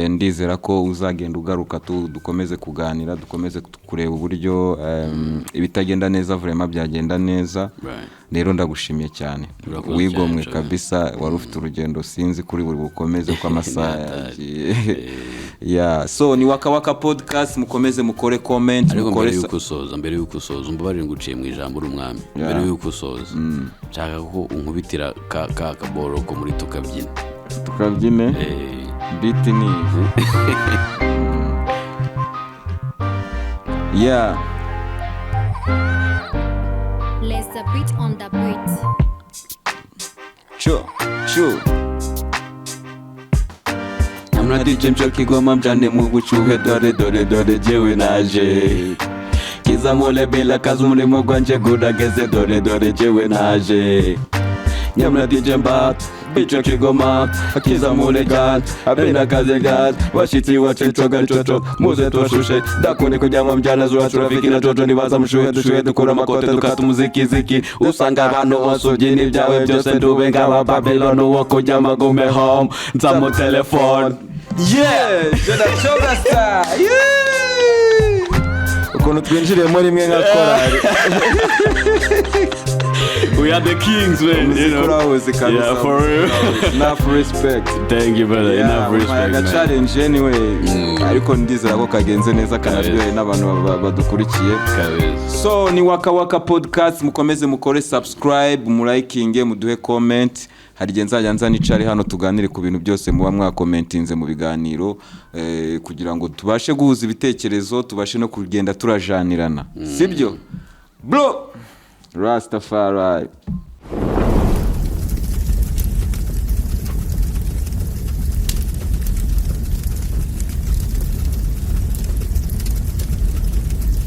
Ndizera ko uzagenda ugaruka dukomeze kuganira, dukomeze kureba uburyo ibitagenda neza vraiment byagenda neza. Rero ndagushimiye cyane. Urakoze Wigomwe cyane, kabisa, wari ufite urugendo, sinzi kuri buri bukomeze ko amasaha yagiye. Yeah. So ni Waka Waka Podcast, mukomeze mukore comment, Ariko mukore mbere y'uko usoza, mbere y'uko usoza, umbabarire nguciye mu ijambo uri umwami, mbere y'uko usoza nshaka ko unkubitira ka kaboro ko muri Tukabyina. Tukabyine. Beat ni iyi. Yeah. Let's the beat on the beat. Chu chu. Namna DJ mchoki goma mjane mu bucuhe, dore dore dore jewe naje kizamule bila kazi, umurimo gwanje gurageze, dore dore jewe naje. Nyamara DJ mbat bico kigoma akizamure gat abena kaze gat bashitsi wacu coga coco muze tubashushe ndakune kujyama mjana zura turafiki na coco nibaza mushuhe dushuhe dukura amakote dukata umuziki ziki usanga abantu bose ubyina ibyawe byose ndube ngaba Babylon uwo kujyama gume home nza telefone. Yeah, Jona Choga Star. Yeah! Ukuntu twinjiriyemo rimwe nka korali. We are the kings, man. Umuziki urawuzi kabisa. Yeah, for real. Enough respect. Thank you, brother. Yeah, Enough respect, umpaye man. Challenge anyway, ariko ndizera ko kagenze neza, kanaryoheye n'abantu badukurikiye. Kabisa. So ni Waka Waka Podcast, mukomeze mukore subscribe, murayikinge, muduhe comment. Hari igihe nzajya nza nicare hano tuganire ku bintu byose muba mwakomentinze mu biganiro, kugira ngo tubashe guhuza ibitekerezo, tubashe no kugenda turajanirana, sibyo bro? Rastafari.